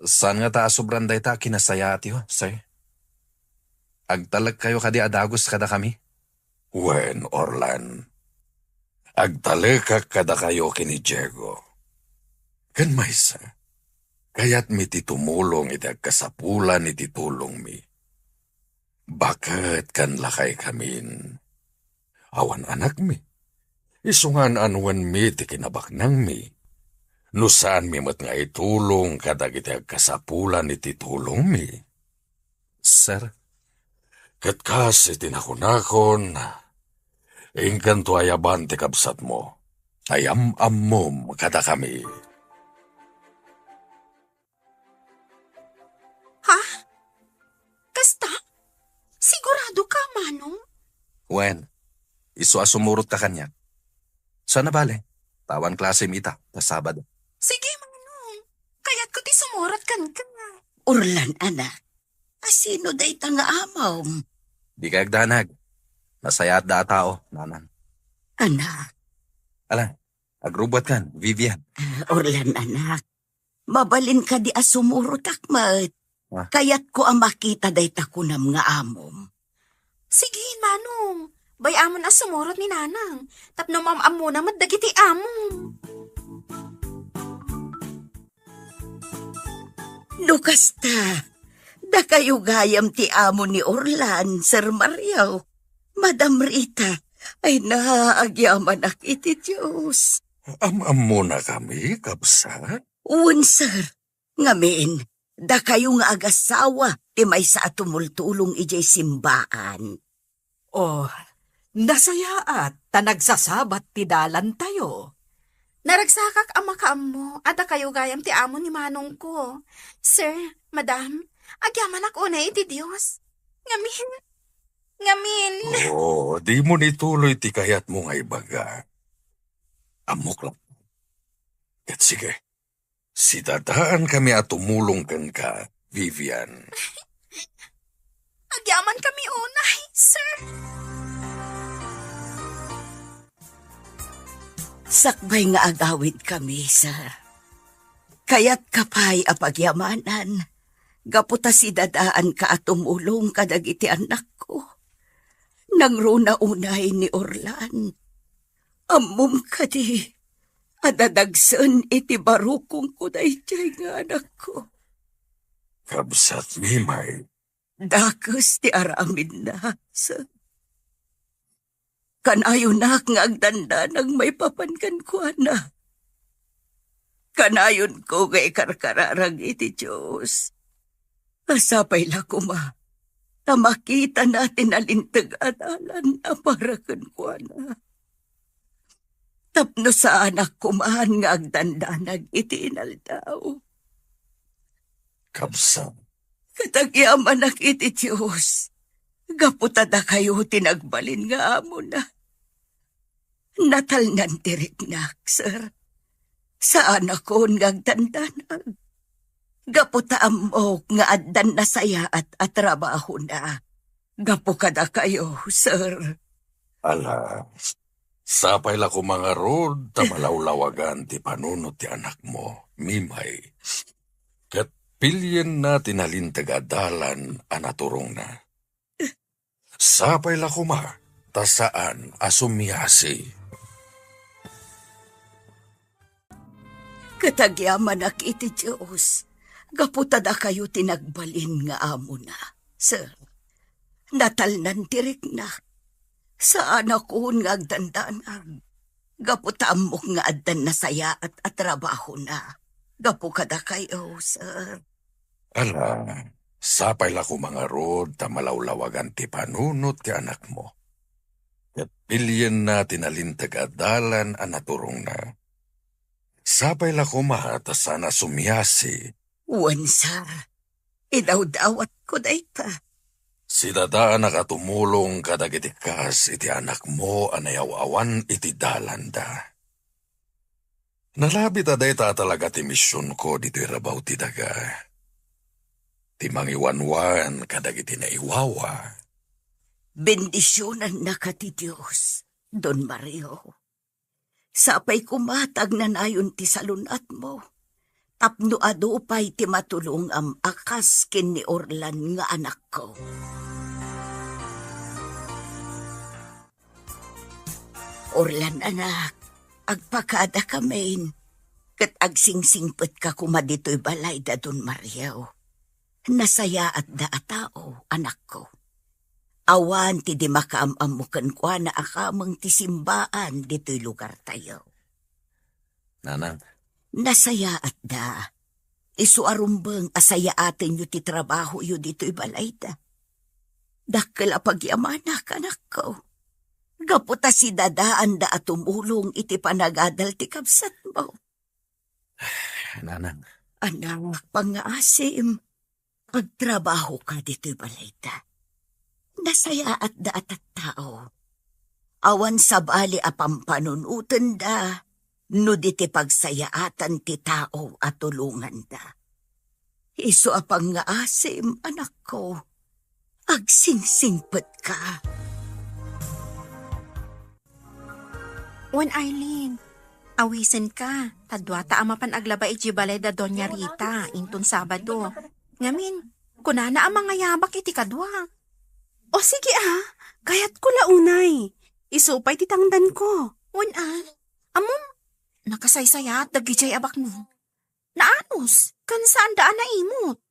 Saan ngata a sobran dayta a kinasayaatyo, sir? Agtalekkayo kadi a dagus kadakami? Wen, Orlan. Agtalekak kadakayo ken ni Diego. Ken maysa, kayatmi ti tumulong iti agkasapulan iti tulongmi. Baket ken lakaykamin. Awan anakmi. Isu nga an-annuenmi ti kinabaknangmi. No saanmi met nga itulong kadagiti agkasapulan iti tulongmi. Sir? Ket kas iti nakunakon, inkanto ayaban ti kabsatmo. Ay am-ammom kadakami. Ha? Kasta? Sigurado ka, Manong? Wen, isu a sumurot ka kaniak. Saan a bale, ta awan klasem ita, ta Sabado. Sige, Manong. Kayatko ti sumurot kenka. Orlan, anak. Asino dayta nga amom? Dika agdanag. Nasayaatda a tao, Nanang. Anak. Ala, agrubbuatkan, Vivian. Ah, Orlan, anak. Mabalin kadi a sumurotak met? Ah. Kayatko a makita dayta kunam nga amom. Sige, Manong. Bay-amon a sumurot ni Nanang. Tapno maam-ammona met dagiti amom. No kasta, dakayo gayam ti amo ni Orlan, Sir Mario. Madam Rita, ay na, agyamanak iti Dios. Am-ammona kami, kabsat? Wen, sir. Ngamin, dakayo nga agasawa ti maysa a tumultulong idiay simbaan. Oh, nasayaat ta nagsasabat ti dalantayo. Naragsakak a makaammo a dakayo gayam ti amo ni manongko. Sir, madam, agyamanak unay iti Dios. Ngamin, ngamin. Oh, dimo ituloy ti kayatmo nga ibaga. Ammok la. Ket sige, sidadaan kami a tumulong kenka, Vivian. Agyaman kami unay, sir. Sakbay nga agawid kami, sir. Kayatka pay a pagyamanan, gapu ta sidadaanka a tumulong kadagiti annakko. Nangruna unay ni Orlan. Ammom kadi a dadagsen iti barukongko daydiay nga anakko. Kabsat, Mimay. Dakes ti aramidna, sir. Kanayonak nga agdandanag maipapan kenkuana. Kanayonko nga ikarkararag iti Dios. Sapay la koma ta makitana ti nalinteg a dalan a para kenkuana. Tapno saanak koman nga agdandanag iti inaldaw. Kabsat. Ket agyamanak iti Dios, gapu ta dakayo ti nagbalin nga amona. Natalnan ti riknak, sir. Saanakon nga agdandanag. Gapu ta ammok nga addan nasayaat a trabahona gapu kadakayo, sir. Ala, sapay la koma ngarud ta malawlawagan ti panunot ti anakmo, Mimay. Ket Pilienna ti nalinteg a dalan a naturongna. Sapay la koma ta saan a sumiasi. Ket agyamanak iti Dios, gapu ta dakayo ti nagbalin nga amona. Sir, natalnan ti rikna. Saanakon nga agdandanag, gapu ta ammok nga addan nasayaat a trabahona gapu kadakayo, sir. Ala, sapay la koma ngarud ta malawlawagan ti panunot ti anakmo. Ket pilienna ti nalinteg a dalan a naturongna. Sapay la koma ta saan a sumiasi. Wen, sir. Idawdawatko dayta. Sidadaanak a tumulong kadagiti kas iti anakmo a nayaw-awan iti dalanda. Nalabit a dayta a talaga ti misionko ditoy rabaw ti daga. Ti mangiwanwan kadagiti naiwawa. Bendisionannaka ti Dios, Don Mario. Sapay koma ta agnanayon ti salun-atmo, tapno adu pay ti matulongam a kas ken ni Orlan nga anakko. Orlan, anak, agpakadakamin, ket agsingsingpetka koma ditoy balay da Don Mario. Nasayaatda a tao, anakko. Awan ti di makaam-ammo kenkuana a kameng ti simbaan ditoy lugartayo. Nanang. Nasayaatda. Isu a rumbeng a sayaatenyo ti trabahoyo ditoy balayda. Dakkel a pagyamanak, anakko. Gapu ta sidadaanda a tumulong iti panagadal ti kabsatmo. Nanang. Anak, pangngaasim, agtrabahoka ditoy balayda. Nasayaatda a tattao. Awan sabali a pampanunotenda no di ti pagsayaatan ti tao a tulonganda. Isu a pangngaasim, anakko, agsingsingpetka. Wen, Eileen, awisenka, ta duata a mapan aglaba idiay balay da Doña Rita inton Sabado. Ngamin, kunana a mangayabak iti kadua. O sige a, kayatko la unay. Isu pay ti tangdanko. Wen a, ammom, nakasaysayaat dagidiay a baknang. Naanus, ken saanda a naimut.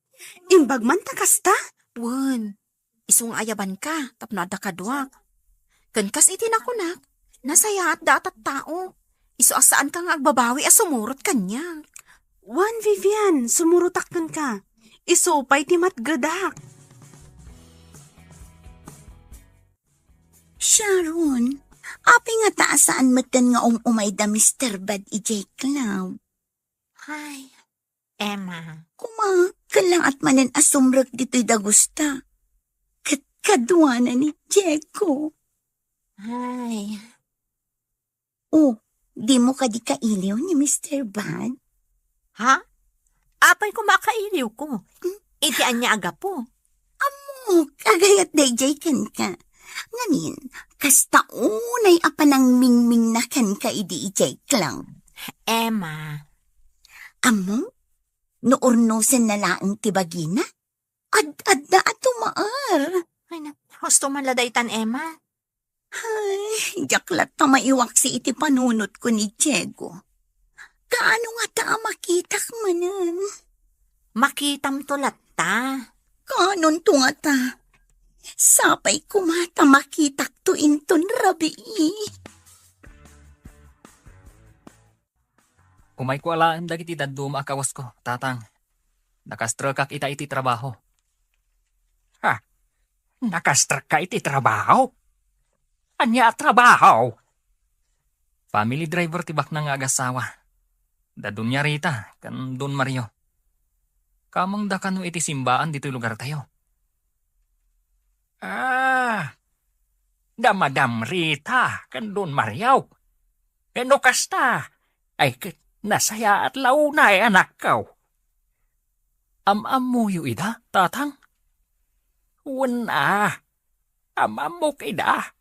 Imbag man ta kasta? Wen, isu nga ayabanka tapno adda kaduak. Ken kas iti nakunak, nasayaatda a tattao. Isu a saanka nga agbabawi a sumurot kaniak. Wen, Vivian, sumurotak kenka. Isu pay ti matgedak. Sharon, apay ngata a saan metten nga um-umayda Mister Bad idiay club? Ay, Emma. Koma, ket la-at manen a sumrek ditoy dagusta. Ket kaduana ni Diego. Ay. Oh, dimo kadi kailiw ni Mister Bad? Ha? Apay koma a kailiwko? Hmm? Iti ania a gapu? Ammok, agayat daydiay kenka. Ngamin, kasta unay a panangmingmingna kenka idi idiay club. Emma. Ammom, no urnosenna laeng ti bagina, ad-adda a tumaer. Ay, na, husto man la daytan, Emma. Ay, diak latta maiwaksi iti panunotko ni Diego. Kaano ngata a makitak manen? Makitamto latta. Kaanonto ngata? Sapay koma ta makitakto inton rabii. Umayko alaem dagiti dadduma a kawasko, Tatang. Nakastrekak ita iti trabaho. Ha? Nakastrekka iti trabaho? Ania a trabaho? Family driver ti baknang nga agasawa. Da Doña Rita ken Don Mario. Kamengda kano iti simbaan ditoy lugartayo. Ah, da Madam Rita ken Don Mario. Ken no kasta, ay ket nasayaat la unay, anakko. Am-ammoyo ida, Tatang? Wen a, am-ammok ida.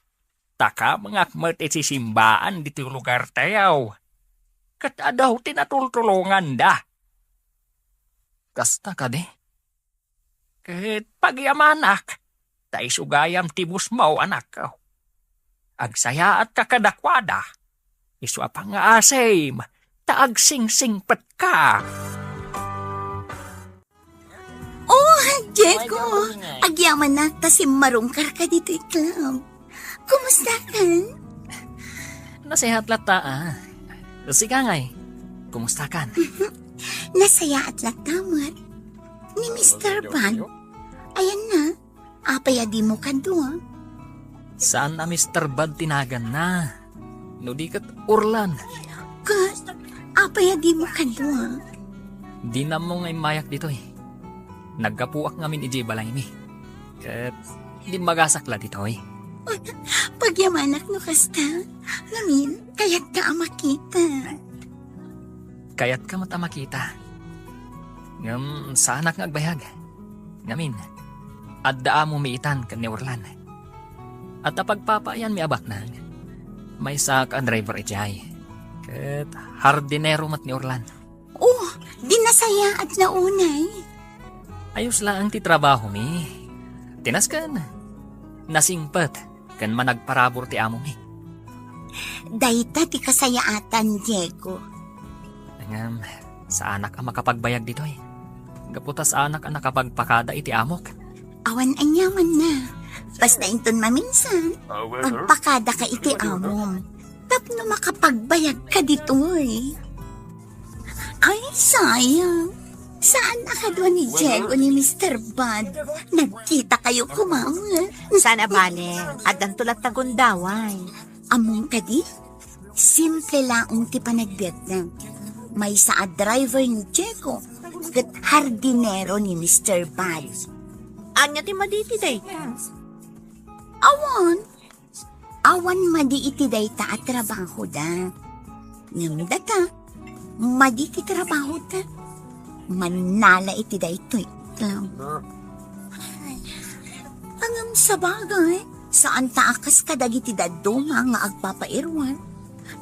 Ta kamengak met iti simbaan ditoy lugartayo. Ket adu ti natultulonganda. Kasta kadi? Ket pagyamanak, ta isu gayam ti busmo, anakko. Agsayaatka kadakuada, isu a pangngaasim, ta agsingsingpetka. Oh, Diego! Agyamanak ta simmarungkarka ditoy club. Kumustakan? Nasayaat latta, ah. Sika ngay, kumustakan? Nasayaat latta met. Ni Mister Bad, ayanna, apay a dimo kadua? Saan a Mister Bad ti naganna. No di ket Orlan. Ket, apay a dimo kadua? Dina ammo nga immayak ditoy. Naggapuak ngamin idiay balaymi. Ket, dimmagasak la ditoy. Pagyamanak no kasta. Ngamin, kayatka a makita. Kayatka met a makita. Ngem, saanak nga agbayag. Ngamin, adda amomi itan ken ni Orlan. Adda pagpapaayanmi a baknang. Maysaak a driver idiay. Ket hardinero met ni Orlan. Oh, di nasayaat la unay. Ayos laeng ti trabahomi. Tinasken. Nasingpet ken managparabur ti amomi. Dayta ti kasayaatan, Diego. Ngem, saanak a makapagbayag ditoy. Gapu ta saanak a nakapagpakada iti amok. Awan aniamanna. Basta inton maminsan, agpakadaka iti amom. Tapno makapagbayagka ditoy. Ay, sayang. Saan a kadua ni Diego ni Mister Bad? Nagkitakayo koma. Saan a bale, addanto latta gundaway. Ammom kadi? Simple laeng ti panagbiagna. Maysa a driver ni Diego, ket hardinero ni Mister Bad. Ania ti madi iti dayta? Awan. Awan madi iti dayta a trabahoda. Ngem data, madi ti trabahoda. Mannala iti daytoy. Ngem sabagay, saan ta a kas kadagiti dadduma nga agpapairuan.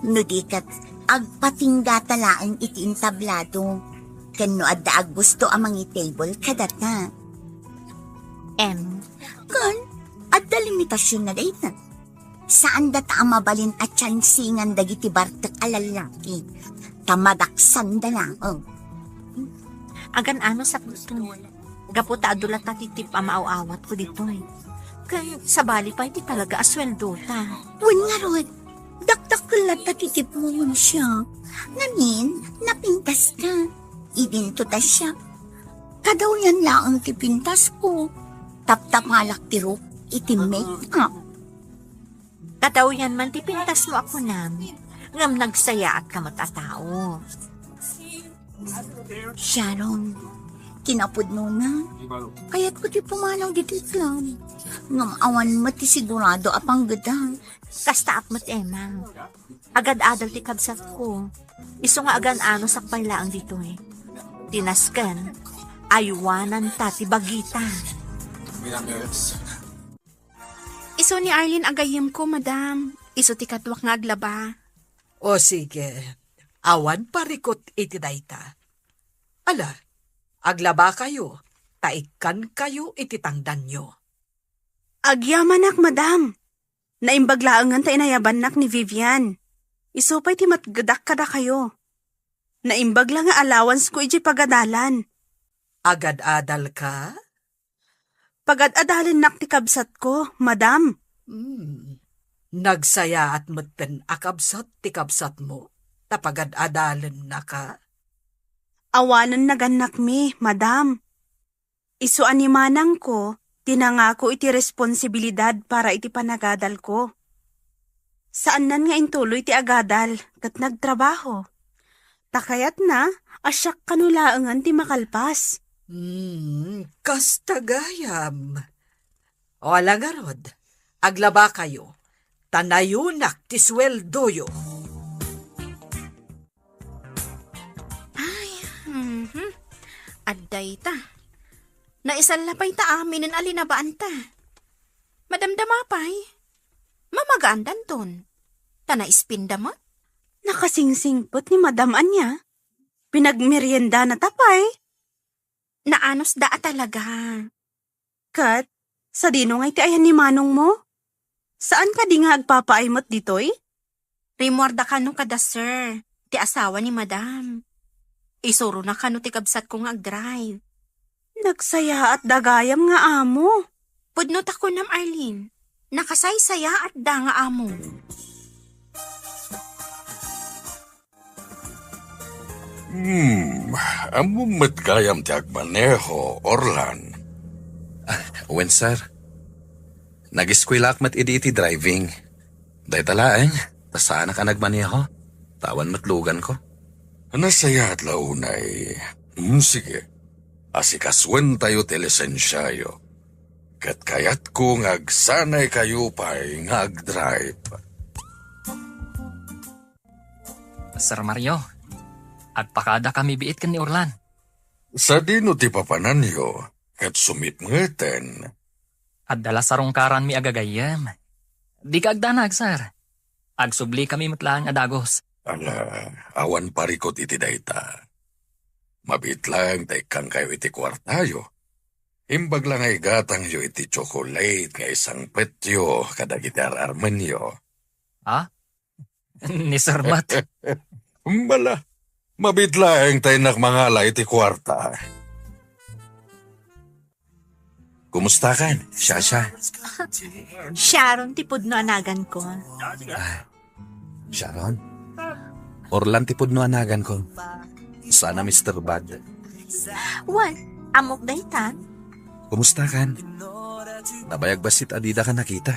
No di ket, agpatinggata laeng iti entablado. Ken no adda aggusto a mangi-table kadata. Em. Ken, adda limitasion na dayta. Saan data a mabalin a tiansingan dagiti bartek a lallaki, ta madaksanda laeng. Agan-ano sakbay. Gapu ta adu latta ti tip a maaw-awatko ditoy. Ken sabali pay ti talaga a sueldota. Wen ngarud, dakdakkel latta ti tipmo ngem siak. Ngamin, napintaska. Idinto ta siak. Kadawyan laeng ti pintasko. Taptapalak ti ruk iti make-up. Kadawyan man ti pintasmo a kunam, ngem nagsayaatka met a tao. Sharon, kinapudnona, kayatko ti pumanaw ditoy club. Ngem awan met ti sigurado a panggeda. Kastaak met, Emma. Agad-adal ti kabsatko. Isu nga agan-ano sakbay laeng ditoy. Ti nasken, aywananta ti bagita. Isu ni Arlene a gayyemko, madam. Isu ti kaduak nga aglaba. O sige, awan parikut iti dayta. Ala, aglabakayo, ta ikkankayo iti tangdanyo. Agyamanak, madam. Naimbag laengen ta inayabannak ni Vivian. Isu pay ti matgedak kadakayo. Naimbag la nga allowance-ko idiay pagadalan. Agad-adalka? Pagad-adalennak ti kabsatko, madam. Hmm. Nagsayaat metten a kabsat ti kabsatmo, ta pagad-adalennaka. Awanen nagannakmi, madam. Isu a ni manangko ti nangako iti responsibilidad para iti panagadalko. Saannan nga intuloy ti agadal ket nagtrabaho. Ta kayatna a siak kano laengen ti makalpas. Hmm, kasta gayam. O ala ngarud, aglabakayo, ta nayunak ti sueldoyo. Ay, mhm. Adda ita. Naisalla pay ta aminen a linabaanta. Madamdama pay. Mamagaan danton. Ta naispinda met. Nakasingsingpet ni Madam ania? Pinagmeriendana ta pay? Naanusda a talaga. Ket, sadino ngay ti ayan ni manongmo? Saan kadi nga agpapaay met ditoy? Rimmuarda kano kada sir, ti asawa ni madam. Isurona kano ti kabsatko nga agdrive. Nagsayaatda gayam nga amo. Pudno ta kunam, Arlene. Nakasaysayaatda nga amo. Hmm, ammom met gayam ti agmaneho, Orlan? Ah, wen, sir. Nag-eskuelaak met idi iti driving. Dayta laeng, ta saanak a nagmaneho. Awan met luganko. Nasayaat la unay. Hmm, sige. Asikasuentayo ti lisensiayo. Ket kayatko nga agsanaykayo pay nga agdrive. Sir Mario, agpakadakami biit ken ni Orlan. Sadino ti papananyo? Ket sumipngeten. Adda la sarungkaranmi a gagayyem. Dika agdanag, sir. Agsublikami met laeng a dagus. Ala, awan parikut iti dayta. Mabiit laeng ta ikkankayo iti kuartayo. Imbag la nga igatangyo iti tsokolate nga isangpetyo kadagiti ar-armenyo. Ha? Ni Sir Matt. Bala, mabiit laeng ta innak mangala iti kuarta. Kumustakan, Shasha? Sharon ti pudno a naganko. Ah, Sharon? Orlan ti pudno a naganko. Sana, Mister Bad. Wen, ammok daytan. Kumustakan? Nabayag bassit a didaka nakita.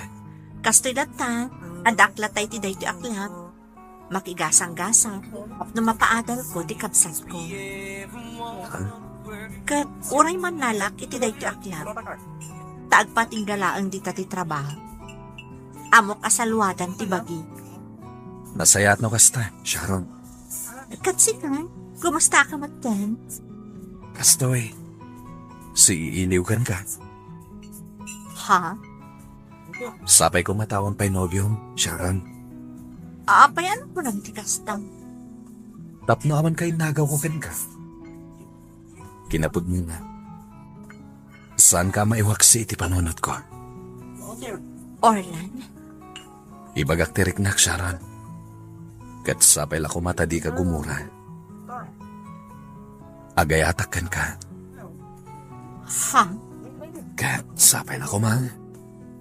Kastoy latta, adda ak latta iti daytoy a club. Makigasanggasang, tapno mapaadalko ti kabsatko. Ket uray mannalak iti daytoy a club, ta agpatingga laeng dita ti trabaho. Ammok a saluadan ti bagi. Nasayaat no kasta, Sharon. Ket sika, kumustaka met ken? Kastoy, siiiniw kenka. Ha? Sapay koma ta awan pay nobiom, Sharon. Apay, ano kunam ti kasta? Tapno awan kainnagawko kenka. Kinapudnona, saanka a maiwaksi iti panunotko. Orlan? Ibagak ti riknak, Sharon. Ket sapay la koma ta dika gumura. Agayatak kenka. Ha? Ket sapay la koma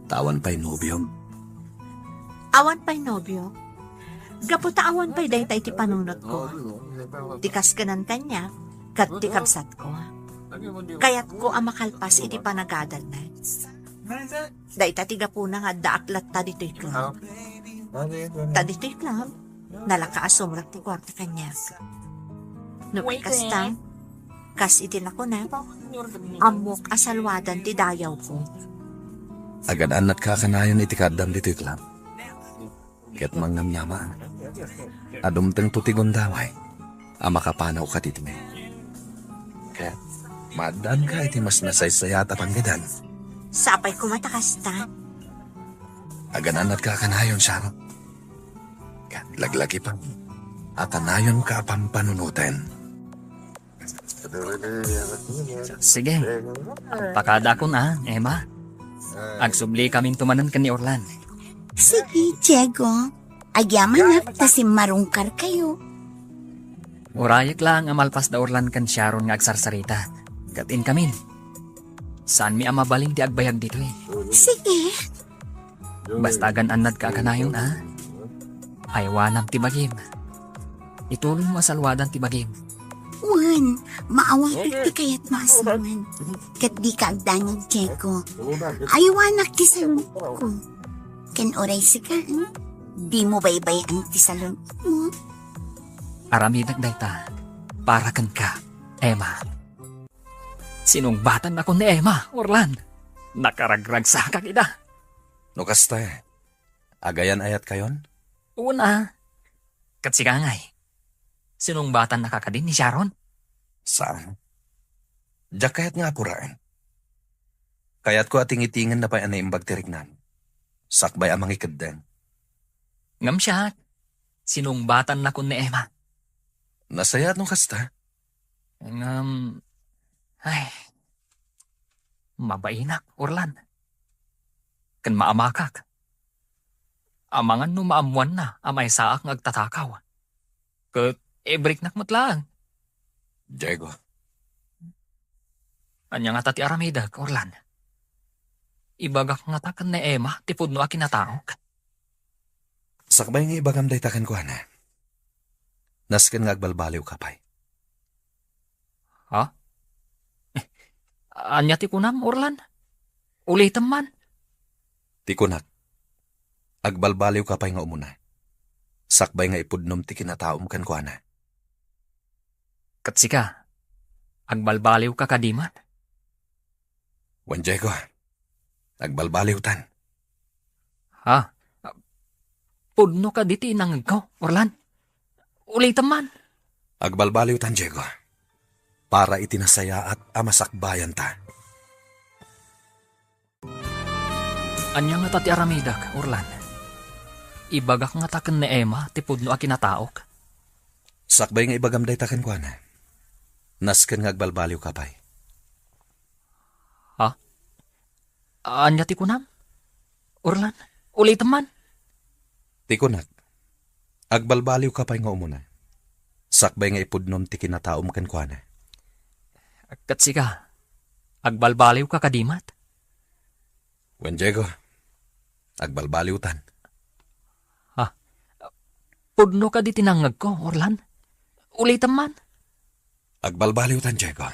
ta awan pay nobiom. Awan pay nobio? Gapu ta awan pay dayta iti panunotko. Ti kas ken kaniak, ket ti kabsatko. Kayatko a makalpas iti panagadanna. Dayta ti gapuna nga addaak latta ditoy club. Ta ditoy club, nalaka a sumrek ti kuarta kaniak. No kasta, kas iti nakunak, ammok a saluadan ti dayawko. Agan-annatka a kanayon iti kaaddam ditoy club. Ket mangnamnama a dumtengto ti gundaway a makapanaw kaditoy. Ket maaddaanka iti mas nasaysayaat a panggedan. Sapay koma ta kasta. Agan-annatka a kanayon, Sharon. Ket laglagipan a kanayonka a pampanunoten. Sige. Agpakadakon a, Emma. Agsubli kaminto manen ken ni Orlan. Sige, Diego. Agyamanak ta simmarungkarkayo. Urayek laeng a malpas da Orlan ken Sharon nga agsarsarita. Ket inkamin. Saanmi a mabalin ti agbayag ditoy. Sige. Basta agan-annadka a kanayon, a? Aywanam ti bagim. Itulongmo a saluadan ti bagim. Wen, maawatek ti kayatmo a sawen. Ket dika agdanag, Diego. Aywanak ti salunko. Ken uray sika, dimo baybay-an ti salunko. Aramidek dayta para kenka, Emma. Sinungbatannakon ni Emma, Orlan. Nakaragragsakak ida. No kasta, agayan-ayatkayon? Wen a. Ket sika ngay, sinungbatannaka kadi ni Sharon? Saan. Diak kayat nga apuraen. Kayatko a tingitingenna pay a naimbag ti riknam. Sakbay a mangikeddeng. Ngem siak, sinungbatannakon ni Emma. Nasayaat no kasta. Ngem, Ay, mabainak, Orlan. Ken maamakak. Amangan no maammoanna a maysaak nga agtatakaw. Ket ibriknak met laeng. Diego. Ania ngata ti aramidek, Orlan? Ibagak ngata ken ni Emma ti pudno a kinataok. Sakbay nga ibagam dayta kenkuana, nasken nga agbalbaliwka pay. Ha? Ania ti kunam, Orlan? Ulitem man. Ti kunak, agbalbaliwka pay nga umuna, sakbay nga ipudnom ti kinataom kenkuana. Ket sika, agbalbaliwka kadi man? Wen, Diego, agbalbaliwtan. Ha? Pudno kadi ti inangegko, Orlan? Ulitem man. Agbalbaliwtan, Diego, para iti nasayaat a masakbayanta. Ania ngata ti aramidek, Orlan? Ibagak ngata ken ni Emma ti pudno a kinataok. Sakbay nga ibagam dayta kenkuana, nasken nga agbalbaliwka pay. Ha? Ania ti kunam? Orlan, ulitem man. Ti kunak, agbalbaliwka pay nga umuna, sakbay nga ipudnom ti kinataom kenkuana. Ket sika, agbalbaliwka kadi met? Wen, Diego, agbalbaliwtan. Ha? Pudno kadi ti nangegko, Orlan? Ulitem man. Agbalbaliwtan, Diego,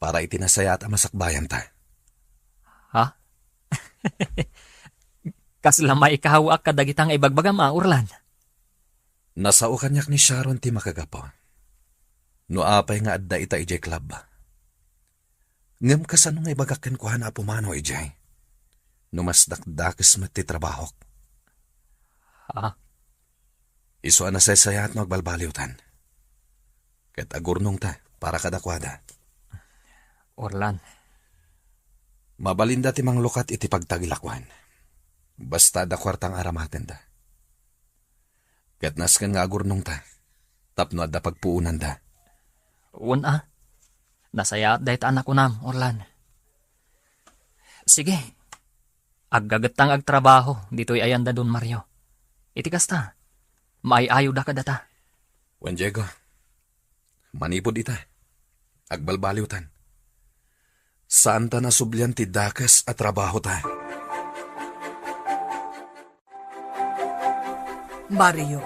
para iti nasayaat a masakbayanta. Ha? Kasla maikawaak kadagita nga ibagbagam a, Orlan? Nasao kaniak ni Sharon ti makagapu. No apay nga adda ita idiay club. Ngem kasano nga ibagak kenkuana a pumanaw idiay? No mas dakdakes met ti trabahok. Ha? Isu a nasaysayaat no agbalbaliwtan. Ket agurnongta para kadakuada. Orlan. Mabalinda ti manglukat iti pagtagilakuan. Basta adda kuarta nga aramatenda. Ket nasken nga agurnongta tapno adda pagpuonanda. Wen a. Nasayaat dayta a nakunam, Orlan. Sige. Aggagetta nga agtrabaho ditoy ayanda Don Mario. Iti kasta, maay-ayoda kadata. Wen, Diego, manipud ita, agbalbaliwtan. Saanta nasublian ti dakes a trabahota. Mario,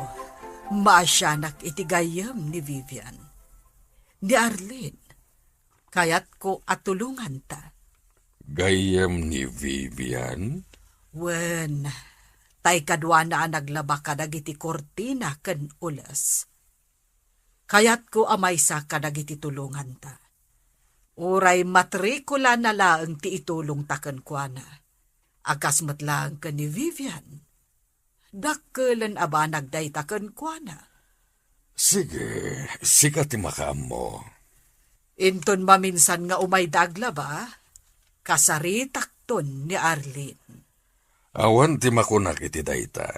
maasianak iti gayyem ni Vivian. Ni Arlene, kayatko a tulonganta. Gayyem ni Vivian? Wen, tay kaduana a naglaba kadagiti kurtina ken ules. Kayatko a maysa kadagiti tulonganta. Uray matrikulana laeng ti itulongta kenkuana, a kas met laeng ken ni Vivian. Dakkelen a banag dayta kenkuana. Sige, sika ti makaammo. Inton maminsan nga umayda aglaba, kasaritakton ni Arlene. Awan ti makunak iti dayta.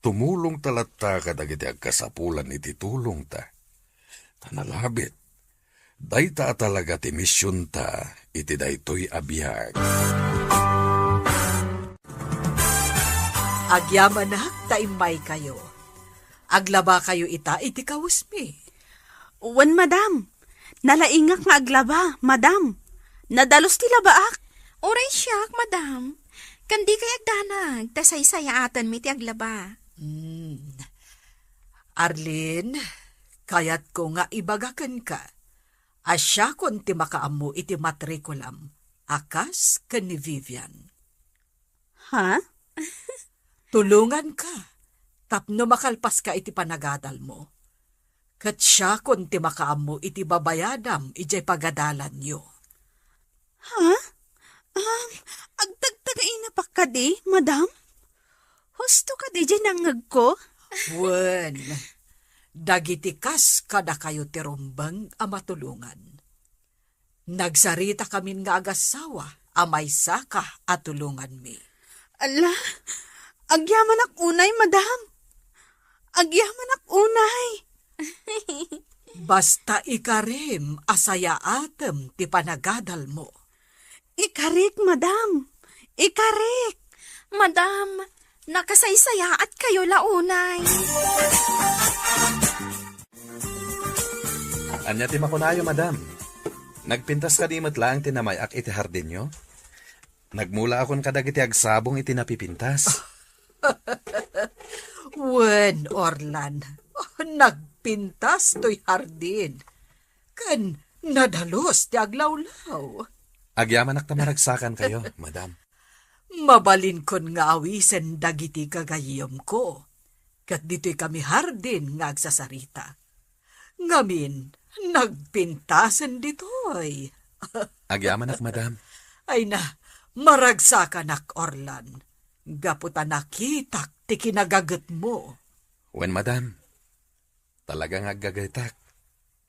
Tumulongta latta kadagiti agkasapulan iti tulongta. Ta nalabit, dayta a talaga ti misionta iti daytoy a biag. Agyamanak ta immaykayo. Aglabakayo ita iti kawesmi. Wen, madam. Nalaingak nga aglaba, madam. Nadalus ti labaak. Uray siak, madam. Ken dikay agdanag, ta saysayaatenmi ti aglaba. Hmm. Arlene, kayatko nga ibaga kenka a siakon ti makaammo iti matrikulam a kas ken ni Vivian. Ha? Tulonganka tapno makalpaska iti panagadalmo. Ket siakon ti makaammo iti babayadam idiay pagadalanyo. Ha? Um, agtagtagainapak kadi, madam? Husto kadi diay nangngegko? Wen, dagiti kas kadakayo ti rumbeng a matulongan. Nagsaritakamin nga agassawa a maysaka a tulonganmi. Ala, agyamanak unay, madam. Agyamanak unay. Basta ikarim a sayaatem ti panagadalmo. Ikarik, madam. Ikarik. Madam, nakasaysayaat kayo la unay. Ania ti makunayo, madam? Nagpintas kadi met laeng ti namay-ak iti hardinyo? Nagmulaakon kadagiti agsabong iti napipintas. Wen, Orlan, nagpintas toy hardin. Ken nadalus ti aglawlaw. Agyamanak ta maragsakan kayo, madam. Mabalinkon nga awisen dagiti gagayyemko, ket ditoy kami hardin nga agsasarita. Ngamin, nagpintasen ditoy. Agyamanak, madam. Ay na, maragsakanak, Orlan. Gapu ta nakitak ti kinagagetmo. Wen, madam. Talaga nga aggagetak.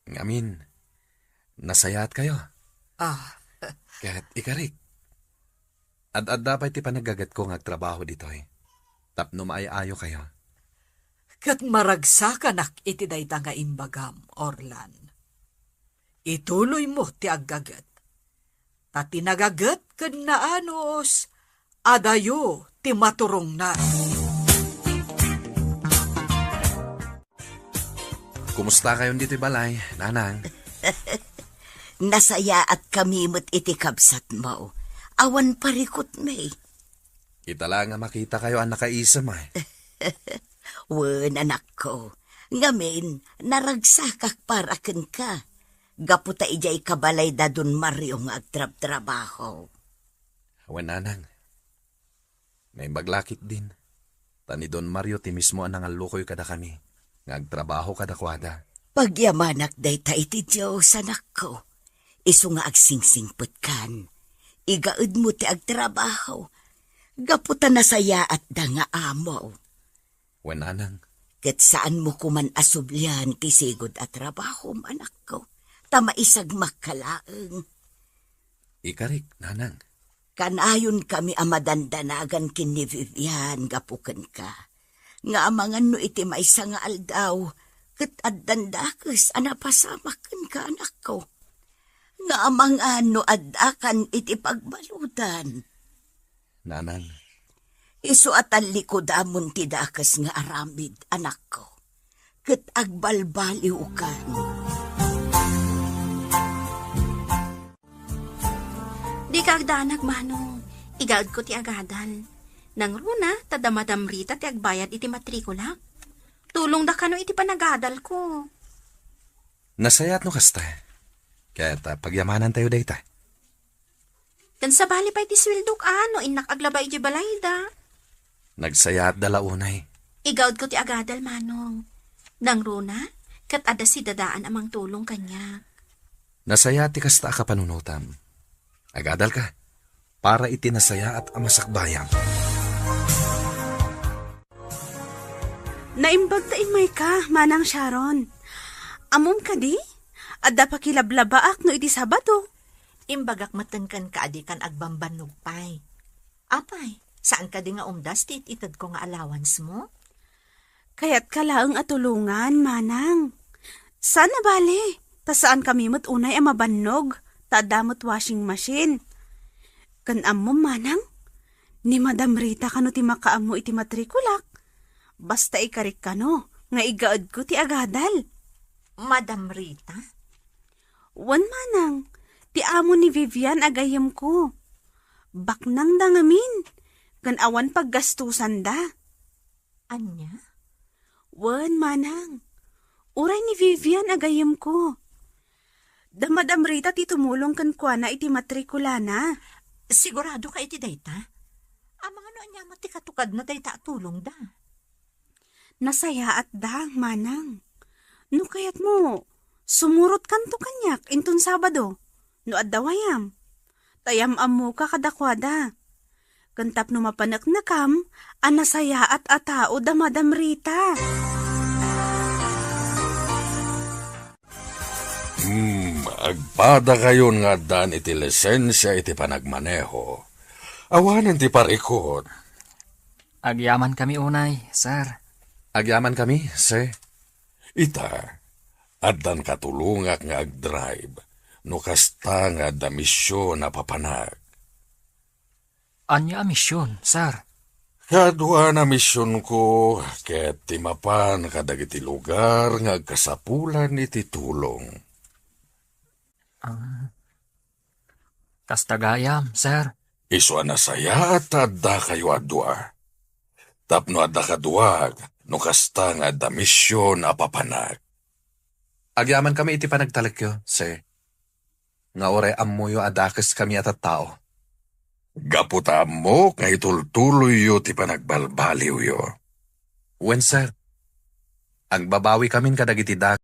Ngamin, nasayaat kayo. Ah. Ket ikarik, ad-adda pay ti panaggagetko nga agtrabaho ditoy tapno maay-ayo kayo. Ket maragsakanak iti dayta nga imbagam, Orlan. Ituloymo ti aggaget. Ta ti nagaget ken naanus, adayo ti maturongna. Kumusta kayon ditoy balay, Nanang? Nasayaat kami met iti kabsatmo. Awan parikutmi. Ita la nga makita kayo a nakaisem, ay. Wen, anakko. Ngamin, naragsakak para kenka. Gapu ta idiay kabalay da Don Mario nga agtrabtrabaho. Wen, Nanang. Naimbag la ketdin. Ta ni Don Mario ti mismo a nangallukoy kadakami nga agtrabaho kadakuada. Pagyamanak dayta iti Dios, anakko. Isu nga agsingsingpetkan. Igaedmo ti agtrabaho. Gapu ta nasayaatda nga amo. Wen, Nanang. Ket saanmo koman a sublian ti sigud a trabahom, anakko. Ta maisagmakka laeng. Ikarik, Nanang. Kanayonkami a madandanagan ken ni Vivian gapu kenka. Nga amangan no iti maysa nga aldaw, ket addan dakes a napasamak kenka, anakko. Nga amangan no addakan iti pagbaludan. Nanang. Isu a tallikudamon ti dakes nga aramid, anakko. Ket agbalbaliwkan. Dika agdanag, Manong. Igaedko ti agadal. Nangruna, ta da Madam Rita ti agbayad iti matrikulak. Tulongda kano iti panagadalko. Nasayaat no kasta. Ket, ah, pagyamanantayo dayta. Ken sabali pay ti sueldok a no innak aglaba idiay balayda. Nagsayaatda la unay. Igaedko ti agadal, Manong. Nangruna, ket adda sidadaan a mangtulong kaniak. Nasayaat ti kasta a kapanunotam. Agadalka para iti nasayaat a masakbayam. Naimbag ta immayka, Manang Sharon. Ammom kadi? Adda pakilablabaak no idi Sabado. Imbagak metten kenka a dikan agbambannog pay. Apay, saan kadi nga umdas ti it-itedko nga allowance mo? Kayatka laeng a tulongan, Manang. Saan a bale, ta saankami met unay a mabannog, ta adda met washing machine. Ken ammom, Manang, ni Madam Rita kano ti makaammo iti matrikulak. Basta ikarik kano nga igaedko ti agadal. Madam Rita? Wen, Manang, ti amo ni Vivian a gayyemko. Baknangda ngamin, ken awan paggastusanda. Ania? Wen, Manang. Uray ni Vivian a gayyemko. Da Madam Rita ti tumulong kenkuana iti matrikulana. Sigurado ka iti dayta? Amangan no ania met ti katukadna dayta a tulongda. Nasayaatda, Manang. No kayatmo, sumurotkanto kaniak inton Sabado, no adda wayam. Ta yam-ammoka kadakuada. Ken tapno mapaneknekam a nasayaat a tao da Madam Rita. Hmm, agpadakayon nga addaan iti lisensia iti panagmaneho. Awanen ti parikut. Agyamankami unay, sir. Agyamankami, sir. Ita, Addan katulongak nga agdrive, no kasta nga adda mision a papanak. Ania a mision, sir? Kaduan a misionko, ket ti mapan kadagiti lugar nga agkasapulan iti tulong. Ah, kasta gayam, sir. Isu a nasayaat ta addakayo a dua. Tapno adda kaduak, no kasta nga adda mision a papanak. Agyamankami iti panagtalekyo, sir. Nga uray ammoyo a dakeskami a tattao. Gapu ta ammok nga itultuloyyo ti panagbalbaliwyo. Wen, sir. Agbabawikamin kadagiti dak-